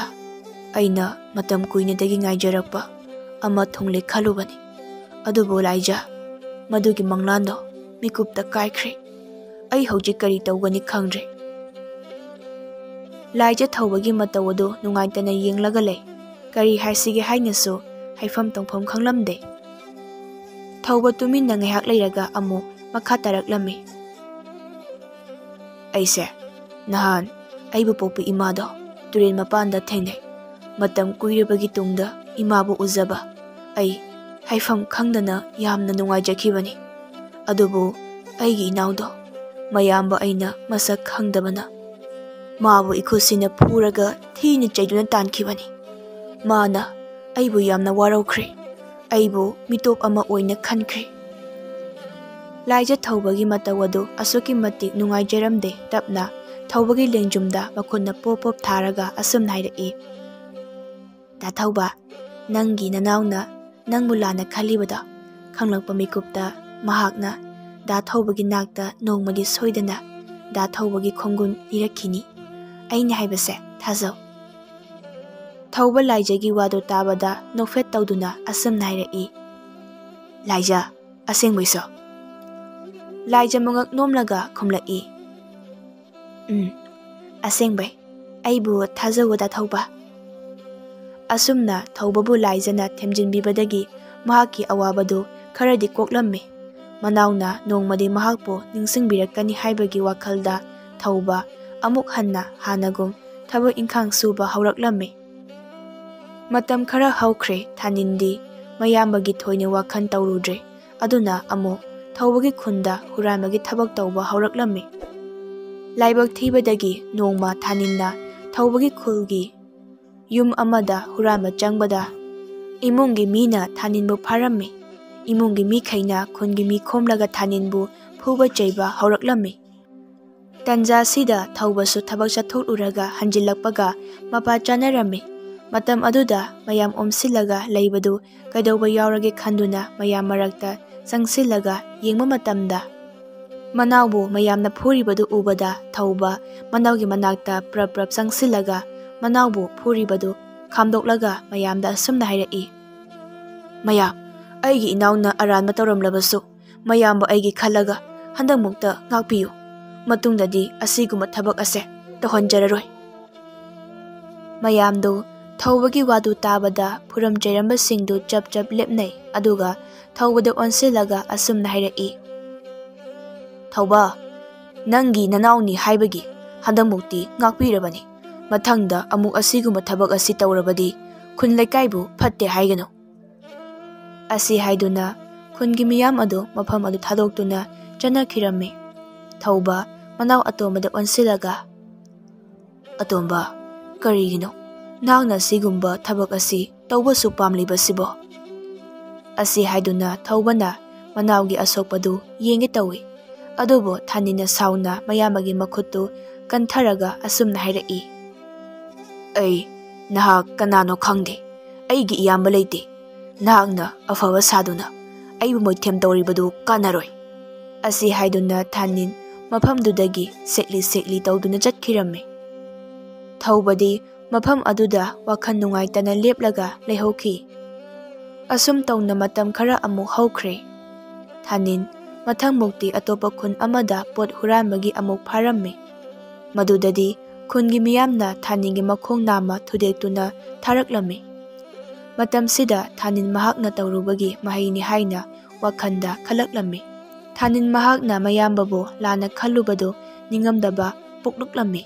ꯑꯩꯅ ꯃꯇꯝ ꯀꯨꯏꯅꯗꯒꯤ ꯉꯥꯏꯖꯔꯛꯄ ꯑꯃ ꯊꯨꯡꯂꯦ ꯈꯜꯂꯨꯕꯅꯤ꯫ ꯑꯗꯨꯕꯨ ꯂꯥꯏꯖꯥ, ꯃꯗꯨꯒꯤ ꯃꯪꯂꯥꯟꯗꯣ ꯃꯤꯀꯨꯞꯇ ꯀꯥꯏꯈ꯭ꯔꯦ꯫ ꯑꯩ ꯍꯧꯖꯤꯛ ꯀꯔꯤ ꯇꯧꯒꯅꯤ ꯈꯪꯗ꯭ꯔꯦ꯫" ꯂꯥꯏꯖꯥ ꯊꯧꯕꯒꯤ ꯃꯇꯧ ꯑꯗꯨ ꯅꯨꯡꯉꯥꯏꯇꯅ ꯌꯦꯡꯂꯒ ꯂꯩ꯫ ꯀꯔꯤ ꯍꯥꯏꯁꯤꯒꯦ ꯍꯥꯏꯅꯁꯨ ꯍꯥꯏꯐꯝ ꯇꯧꯐꯝ ꯈꯪꯂꯝꯗꯦ꯫ ꯊꯧꯕ ꯇꯨꯃꯤꯟꯅ ꯉꯥꯏꯍꯥꯛ ꯂꯩꯔꯒ ꯑꯃꯨꯛ ꯃꯈꯥ ꯇꯥꯔꯛꯂꯝꯃꯤ, "ꯑꯩꯁꯦ ꯅꯍꯥꯟ ꯑꯩꯕꯨ ꯄꯣꯛꯄ ꯏꯃꯥꯗꯣ ꯇꯨꯔꯦꯜ ꯃꯄꯥꯟꯗ ꯊꯦꯡꯅꯩ꯫ ꯃꯇꯝ ꯀꯨꯏꯔꯕꯒꯤ ꯇꯨꯡꯗ ꯏꯃꯥꯕꯨ ꯎꯖꯕ ꯑꯩ ꯍꯥꯏꯐꯝ ꯈꯪꯗꯅ ꯌꯥꯝꯅ ꯅꯨꯡꯉꯥꯏꯖꯈꯤꯕꯅꯤ꯫ ꯑꯗꯨꯕꯨ ꯑꯩꯒꯤ ꯏꯅꯥꯎꯗꯣ ꯃꯌꯥꯝꯕ ꯑꯩꯅ ꯃꯁꯛ ꯈꯪꯗꯕꯅ ꯃꯥꯕꯨ ꯏꯈꯨꯠꯁꯤꯅ ꯐꯨꯔꯒ ꯊꯤꯅ ꯆꯩꯗꯨꯅ ꯇꯥꯟꯈꯤꯕꯅꯤ꯫ ꯃꯥꯅ ꯑꯩꯕꯨ ꯌꯥꯝꯅ ꯋꯥꯔꯧꯈ꯭ꯔꯦ꯫ ꯑꯩꯕꯨ ꯃꯤꯇꯣꯞ ꯑꯃ ꯑꯣꯏꯅ ꯈꯟꯈ꯭ꯔꯦ꯫" ꯂꯥꯏꯖꯥ ꯊꯧꯕꯒꯤ ꯃꯇꯧ ꯑꯗꯨ ꯑꯁꯨꯛꯀꯤ ꯃꯇꯤꯛ ꯅꯨꯡꯉꯥꯏꯖꯔꯝꯗꯦ꯫ ꯇꯞꯅ ꯊꯧꯕꯒꯤ ꯂꯦꯡꯖꯨꯝꯗ ꯃꯈꯨꯠꯅ ꯄꯣꯞ ꯄꯣꯞ ꯊꯥꯔꯒ ꯑꯁꯨꯝꯅ ꯍꯥꯏꯔꯛꯏ, "ꯗꯥ ꯊꯧꯕ, ꯅꯪꯒꯤ ꯅꯅꯥꯎꯅ ꯅꯪꯕꯨ ꯂꯥꯟꯅ ꯈꯜꯂꯤꯕꯗꯣ ꯈꯪꯂꯛꯄ ꯃꯤꯀꯨꯞꯇ ꯃꯍꯥꯛꯅ ꯗꯥ ꯊꯧꯕꯒꯤ ꯅꯥꯛꯇ ꯅꯣꯡꯃꯗꯤ ꯁꯣꯏꯗꯅ ꯗꯥ ꯊꯧꯕꯒꯤ ꯈꯣꯡꯒꯨꯟ ꯂꯤꯔꯛꯈꯤꯅꯤ꯫ ꯑꯩꯅ ꯍꯥꯏꯕꯁꯦ ꯊꯥꯖꯧ꯫" ꯊꯧꯕ ꯂꯥꯏꯖꯥꯒꯤ ꯋꯥꯗꯨ ꯇꯥꯕꯗ ꯅꯣꯛꯐꯦꯠ ꯇꯧꯗꯨꯅ ꯑꯁꯨꯝꯅ ꯍꯥꯏꯔꯛꯏ, "ꯂꯥꯏꯖꯥ, ꯑꯁꯦꯡꯕꯩꯁꯨ?" ꯂꯥꯏꯖꯥ ꯃꯉꯛ ꯅꯣꯝꯂꯒ ꯈꯨꯝꯂꯛꯏ, "ꯎꯝ, ꯑꯁꯦꯡꯕꯩ꯫ ꯑꯩꯕꯨ ꯊꯥꯖꯧ ꯗꯥ ꯊꯧꯕ꯫" ꯑꯁꯨꯝꯅ ꯊꯧꯕꯕꯨ ꯂꯥꯏꯖꯥꯅ ꯊꯦꯝꯖꯤꯟꯕꯤꯕꯗꯒꯤ ꯃꯍꯥꯛꯀꯤ ꯑꯋꯥꯕꯗꯨ ꯈꯔꯗꯤ ꯀꯣꯛꯂꯝꯃꯤ꯫ ꯃꯅꯥꯎꯅ ꯅꯣꯡꯃꯗꯤ ꯃꯍꯥꯛꯄꯨ ꯅꯤꯡꯁꯤꯡꯕꯤꯔꯛꯀꯅꯤ ꯍꯥꯏꯕꯒꯤ ꯋꯥꯈꯜꯗ ꯊꯧꯕ ꯑꯃꯨꯛ ꯍꯟꯅ ꯍꯥꯟꯅꯒꯨꯝ ꯊꯕꯛ ꯏꯪꯈꯥꯡ ꯁꯨꯕ ꯍꯧꯔꯛꯂꯝꯃꯤ꯫ ꯃꯇꯝ ꯈꯔ ꯍꯧꯈ꯭ꯔꯦ꯫ ꯊꯥꯅꯤꯟꯗꯤ ꯃꯌꯥꯝꯕꯒꯤ ꯊꯣꯏꯅ ꯋꯥꯈꯜ ꯇꯧꯔꯨꯗ꯭ꯔꯦ꯫ ꯑꯗꯨꯅ ꯑꯃꯨꯛ ꯊꯧꯕꯒꯤ ꯈꯨꯟꯗ ꯍꯨꯔꯥꯟꯕꯒꯤ ꯊꯕꯛ ꯇꯧꯕ ꯍꯧꯔꯛꯂꯝꯃꯤ꯫ ꯂꯥꯏꯕꯛ ꯊꯤꯕꯗꯒꯤ ꯅꯣꯡꯃ ꯊꯥꯅꯤꯟꯅ ꯊꯧꯕꯒꯤ ꯈꯨꯜꯒꯤ ꯌꯨꯝ ꯑꯃꯗ ꯍꯨꯔꯥꯟꯕ ꯆꯪꯕꯗ ꯏꯃꯨꯡꯒꯤ ꯃꯤꯅ ꯊꯥꯅꯤꯟꯕꯨ ꯐꯥꯔꯝꯃꯤ꯫ ꯏꯃꯨꯡꯒꯤ ꯃꯤꯈꯩꯅ ꯈꯨꯟꯒꯤ ꯃꯤ ꯈꯣꯝꯂꯒ ꯊꯥꯅꯤꯟꯕꯨ ꯐꯨꯕ ꯆꯩꯕ ꯍꯧꯔꯛꯂꯝꯃꯤ꯫ ꯇꯟꯖꯥꯁꯤꯗ ꯊꯧꯕꯁꯨ ꯊꯕꯛ ꯆꯠꯊꯣꯛꯂꯨꯔꯒ ꯍꯟꯖꯤꯜꯂꯛꯄꯒ ꯃꯄꯥ ꯆꯥꯅꯔꯝꯃꯤ꯫ ꯃꯇꯝ ꯑꯗꯨꯗ ꯃꯌꯥꯝ ꯑꯣꯝꯁꯤꯜꯂꯒ ꯂꯩꯕꯗꯨ ꯀꯩꯗꯧꯕ ꯌꯥꯎꯔꯒꯦ ꯈꯟꯗꯨꯅ ꯃꯌꯥꯝ ꯃꯔꯛꯇ ꯆꯪꯁꯤꯜꯂꯒ ꯌꯦꯡꯕ ꯃꯇꯝꯗ ꯃꯅꯥꯎꯕꯨ ꯃꯌꯥꯝꯅ ꯐꯨꯔꯤꯕꯗꯨ ꯎꯕꯗ ꯊꯧꯕ ꯃꯅꯥꯎꯒꯤ ꯃꯅꯥꯛꯇ ꯄ꯭ꯔꯞ ꯄ꯭ꯔꯞ ꯆꯪꯁꯤꯜꯂꯒ ꯃꯅꯥꯎꯕꯨ ꯐꯨꯔꯤꯕꯗꯨ ꯈꯥꯝꯗꯣꯛꯂꯒ ꯃꯌꯥꯝꯗ ꯑꯁꯨꯝꯅ ꯍꯥꯏꯔꯛꯏ, "ꯃꯌꯥꯝ, ꯑꯩꯒꯤ ꯏꯅꯥꯎꯅ ꯑꯔꯥꯟꯕ ꯇꯧꯔꯝꯂꯕꯁꯨ ꯃꯌꯥꯝꯕꯨ ꯑꯩꯒꯤ ꯈꯜꯂꯒ ꯍꯟꯗꯛꯃꯨꯛꯇ ꯉꯥꯛꯄꯤꯌꯨ꯫ ꯃꯇꯨꯡꯗꯗꯤ ꯑꯁꯤꯒꯨꯝꯕ ꯊꯕꯛ ꯑꯁꯦ ꯇꯧꯍꯟꯖꯔꯔꯣꯏ꯫" ꯃꯌꯥꯝꯗꯨ ꯊꯧꯕꯒꯤ ꯋꯥꯗꯨ ꯇꯥꯕꯗ ꯐꯨꯔꯝ ꯆꯩꯔꯝꯕꯁꯤꯡꯗꯨ ꯆꯞ ꯆꯞ ꯂꯦꯞꯅꯩ, ꯑꯗꯨꯒ ꯊꯧꯕꯗ ꯑꯣꯟꯁꯤꯜꯂꯒ ꯑꯁꯨꯝꯅ ꯍꯥꯏꯔꯛꯏ, "ꯊꯧꯕ, ꯅꯪꯒꯤ ꯅꯅꯥꯎꯅꯤ ꯍꯥꯏꯕꯒꯤ ꯍꯟꯗꯛꯃꯨꯛꯇꯤ ꯉꯥꯛꯄꯤꯔꯕꯅꯤ꯫ ꯃꯊꯪꯗ ꯑꯃꯨꯛ ꯑꯁꯤꯒꯨꯝꯕ ꯊꯕꯛ ꯑꯁꯤ ꯇꯧꯔꯕꯗꯤ ꯈꯨꯟ ꯂꯩꯀꯥꯏꯕꯨ ꯐꯠꯇꯦ ꯍꯥꯏꯒꯅꯨ꯫" ꯑꯁꯤ ꯍꯥꯏꯗꯨꯅ ꯈꯨꯟꯒꯤ ꯃꯤꯌꯥꯝ ꯑꯗꯨ ꯃꯐꯝ ꯑꯗꯨ ꯊꯥꯗꯣꯛꯇꯨꯅ ꯆꯠꯅꯈꯤꯔꯝꯃꯤ꯫ ꯊꯧꯕ ꯃꯅꯥꯎ ꯑꯇꯣꯝꯕꯗ ꯑꯣꯟꯁꯤꯜꯂꯒ, "ꯑꯇꯣꯝꯕ, ꯀꯔꯤꯒꯤꯅꯣ ꯅꯍꯥꯛꯅ ꯁꯤꯒꯨꯝꯕ ꯊꯕꯛ ꯑꯁꯤ ꯇꯧꯕꯁꯨ ꯄꯥꯝꯂꯤꯕꯁꯤꯕꯣ?" ꯑꯁꯤ ꯍꯥꯏꯗꯨꯅ ꯊꯧꯕꯅ ꯃꯅꯥꯎꯒꯤ ꯑꯁꯣꯛꯄꯗꯨ ꯌꯦꯡꯒꯦ ꯇꯧꯏ꯫ ꯑꯗꯨꯕꯨ ꯊꯥꯅꯤꯟꯅ ꯁꯥꯎꯅ ꯃꯌꯥꯝꯕꯒꯤ ꯃꯈꯨꯠꯇꯨ ꯀꯟꯊꯔꯒ ꯑꯁꯨꯝꯅ ꯍꯥꯏꯔꯛꯏ, "ꯑꯩ ꯅꯍꯥꯛ ꯀꯅꯥꯅꯣ ꯈꯪꯗꯦ꯫ ꯑꯩꯒꯤ ꯏꯌꯥꯝꯕ ꯂꯩꯇꯦ꯫ ꯅꯍꯥꯛꯅ ꯑꯐꯕ ꯁꯥꯗꯨꯅ ꯑꯩꯕꯨ ꯃꯣꯏꯊꯦꯝ ꯇꯧꯔꯤꯕꯗꯨ ꯀꯥꯟꯅꯔꯣꯏ꯫" ꯑꯁꯤ ꯍꯥꯏꯗꯨꯅ ꯊꯥꯅꯤꯟ ꯃꯐꯝꯗꯨꯗꯒꯤ ꯁꯦꯛꯂꯤ ꯁꯦꯛꯂꯤ ꯇꯧꯗꯨꯅ ꯆꯠꯈꯤꯔꯝꯃꯤ꯫ ꯊꯧꯕꯗꯤ ꯃꯐꯝ ꯑꯗꯨꯗ ꯋꯥꯈꯜ ꯅꯨꯡꯉꯥꯏꯇꯅ ꯂꯦꯞꯂꯒ ꯂꯩꯍꯧꯈꯤ꯫ ꯑꯁꯨꯝ ꯇꯧꯅ ꯃꯇꯝ ꯈꯔ ꯑꯃꯨꯛ ꯍꯧꯈ꯭ꯔꯦ꯫ ꯊꯥꯅꯤꯟ ꯃꯊꯪꯃꯨꯛꯇꯤ ꯑꯇꯣꯞꯄ ꯈꯨꯟ ꯑꯃꯗ ꯄꯣꯠ ꯍꯨꯔꯥꯟꯕꯒꯤ ꯑꯃꯨꯛ ꯐꯥꯔꯝꯃꯤ꯫ ꯃꯗꯨꯗꯗꯤ ꯈꯨꯟꯒꯤ ꯃꯤꯌꯥꯝꯅ ꯊꯥꯅꯤꯟꯒꯤ ꯃꯈꯣꯡ ꯅꯥꯝꯃ ꯊꯨꯗꯦꯛꯇꯨꯅ ꯊꯥꯔꯛꯂꯝꯃꯤ꯫ ꯃꯇꯝꯁꯤꯗ ꯊꯥꯅꯤꯟ ꯃꯍꯥꯛꯅ ꯇꯧꯔꯨꯕꯒꯤ ꯃꯍꯩꯅꯤ ꯍꯥꯏꯅ ꯋꯥꯈꯜꯗ ꯈꯜꯂꯛꯂꯝꯃꯤ꯫ ꯊꯥꯅꯤꯟ ꯃꯍꯥꯛꯅ ꯃꯌꯥꯝꯕꯕꯨ ꯂꯥꯟꯅ ꯈꯜꯂꯨꯕꯗꯨ ꯅꯤꯡꯉꯝꯗꯕ ꯄꯣꯛꯂꯛꯂꯝꯃꯤ꯫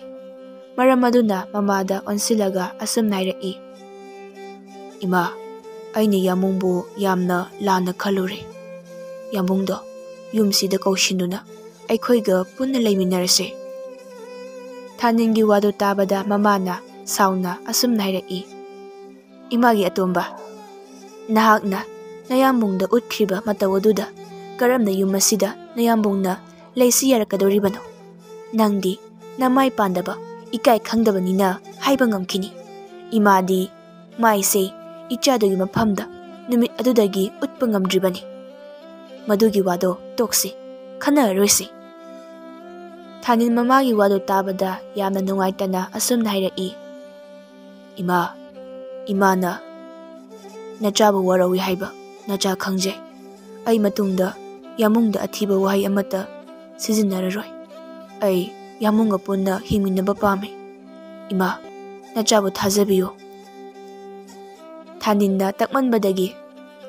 ꯃꯔꯝ ꯑꯗꯨꯅ ꯃꯃꯥꯗ ꯑꯣꯟꯁꯤꯜꯂꯒ ꯑꯁꯨꯝꯅ ꯍꯥꯏꯔꯛꯏ, "ꯏꯃꯥ, ꯑꯩꯅ ꯌꯥꯝꯕꯨꯡꯕꯨ ꯌꯥꯝꯅ ꯂꯥꯟꯅ ꯈꯜꯂꯨꯔꯦ꯫ ꯌꯥꯝꯕꯨꯡꯗꯣ ꯌꯨꯝꯁꯤꯗ ꯀꯧꯁꯤꯟꯗꯨꯅ ꯑꯩꯈꯣꯏꯒ ꯄꯨꯟꯅ ꯂꯩꯃꯤꯟꯅꯔꯁꯦ꯫ ꯊꯥꯅꯤꯜꯒꯤ ꯋꯥꯗꯨ ꯇꯥꯕꯗ ꯃꯃꯥꯅ ꯁꯥꯎꯅ ꯑꯁꯨꯝꯅ ꯍꯥꯏꯔꯛꯏ, "ꯏꯃꯥꯒꯤ ꯑꯇꯣꯝꯕ, ꯅꯍꯥꯛꯅ ꯅꯌꯥꯝꯕꯨꯡꯗ ꯎꯠꯈ꯭ꯔꯤꯕ ꯃꯇꯧ ꯑꯗꯨꯗ ꯀꯔꯝꯅ ꯌꯨꯝ ꯑꯁꯤꯗ ꯅꯌꯥꯝꯕꯨꯡꯅ ꯂꯩꯁꯤ ꯌꯥꯔꯛꯀꯗꯧꯔꯤꯕꯅꯣ? ꯅꯪꯗꯤ ꯅꯃꯥꯏ ꯄꯥꯟꯗꯕ, ꯏꯀꯥꯏ ꯈꯪꯗꯕꯅꯤꯅ ꯍꯥꯏꯕ ꯉꯝꯈꯤꯅꯤ꯫ ꯏꯃꯥꯗꯤ ꯃꯥꯏꯁꯦ ꯏꯆꯥꯗꯨꯒꯤ ꯃꯐꯝꯗ ꯅꯨꯃꯤꯠ ꯑꯗꯨꯗꯒꯤ ꯎꯠꯄ ꯉꯝꯗ꯭ꯔꯤꯕꯅꯤ꯫ ꯃꯗꯨꯒꯤ ꯋꯥꯗꯣ ꯇꯣꯛꯁꯤ, ꯈꯟꯅꯔꯔꯣꯏꯁꯤ꯫" ꯊꯥꯅꯤꯜ ꯃꯃꯥꯒꯤ ꯋꯥꯗꯨ ꯇꯥꯕꯗ ꯌꯥꯝꯅ ꯅꯨꯡꯉꯥꯏꯇꯅ ꯑꯁꯨꯝꯅ ꯍꯥꯏꯔꯛꯏ, "ꯏꯃꯥ, ꯏꯃꯥꯅ ꯅꯆꯥꯕꯨ ꯋꯥꯔꯧꯏ ꯍꯥꯏꯕ ꯅꯆꯥ ꯈꯪꯖꯩ꯫ ꯑꯩ ꯃꯇꯨꯡꯗ ꯌꯥꯝꯕꯨꯡꯗ ꯑꯊꯤꯕ ꯋꯥꯍꯩ ꯑꯃꯠꯇ ꯁꯤꯖꯤꯟꯅꯔꯔꯣꯏ꯫ ꯑꯩ ꯌꯥꯝꯕꯨꯡꯒ ꯄꯨꯟꯅ ꯍꯤꯡꯃꯤꯟꯅꯕ ꯄꯥꯝꯃꯤ꯫ ꯏꯃꯥ, ꯅꯆꯥꯕꯨ ꯊꯥꯖꯕꯤꯌꯨ꯫" ꯊꯥꯅꯤꯜꯅ ꯇꯛꯃꯟꯕꯗꯒꯤ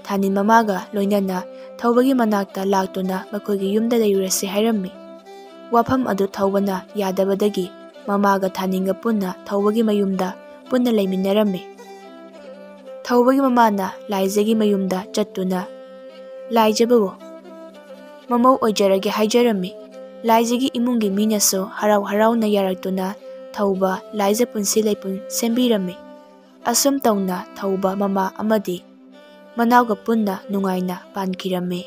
ꯊꯥꯅꯤꯜ ꯃꯃꯥꯒ ꯂꯣꯏꯅꯅ ꯊꯧꯕꯒꯤ ꯃꯅꯥꯛꯇ ꯂꯥꯛꯇꯨꯅ ꯃꯈꯣꯏꯒꯤ ꯌꯨꯝꯗ ꯂꯩꯔꯨꯔꯁꯤ ꯍꯥꯏꯔꯝꯃꯤ꯫ ꯋꯥꯐꯝ ꯑꯗꯨ ꯊꯧꯕꯅ ꯌꯥꯗꯕꯗꯒꯤ ꯃꯃꯥꯒ ꯊꯥꯅꯤꯜꯒ ꯄꯨꯟꯅ ꯊꯧꯕꯒꯤ ꯃꯌꯨꯝꯗ ꯄꯨꯟꯅ ꯂꯩꯃꯤꯟꯅꯔꯝꯃꯤ꯫ ꯊꯧꯕꯒꯤ ꯃꯃꯥꯅ ꯂꯥꯏꯖꯒꯤ ꯃꯌꯨꯝꯗ ꯆꯠꯇꯨꯅ, "ꯂꯥꯏꯖꯕꯨ ꯃꯃꯧ ꯑꯣꯏꯖꯔꯒꯦ" ꯍꯥꯏꯖꯔꯝꯃꯤ꯫ ꯂꯥꯏꯖꯒꯤ ꯏꯃꯨꯡꯒꯤ ꯃꯤꯅꯁꯨ ꯍꯔꯥꯎ ꯍꯔꯥꯎꯅ ꯌꯥꯔꯛꯇꯨꯅ ꯊꯧꯕ ꯂꯥꯏꯖ ꯄꯨꯟꯁꯤ ꯂꯩꯄꯨꯟ ꯁꯦꯝꯕꯤꯔꯝꯃꯤ꯫ ꯑꯁꯨꯝ ꯇꯧꯅ ꯊꯧꯕ ꯃꯃꯥ ꯑꯃꯗꯤ ꯃꯅꯥꯎꯒ ꯄꯨꯟꯅ ꯅꯨꯡꯉꯥꯏꯅ ꯄꯥꯟꯈꯤꯔꯝꯃꯤ꯫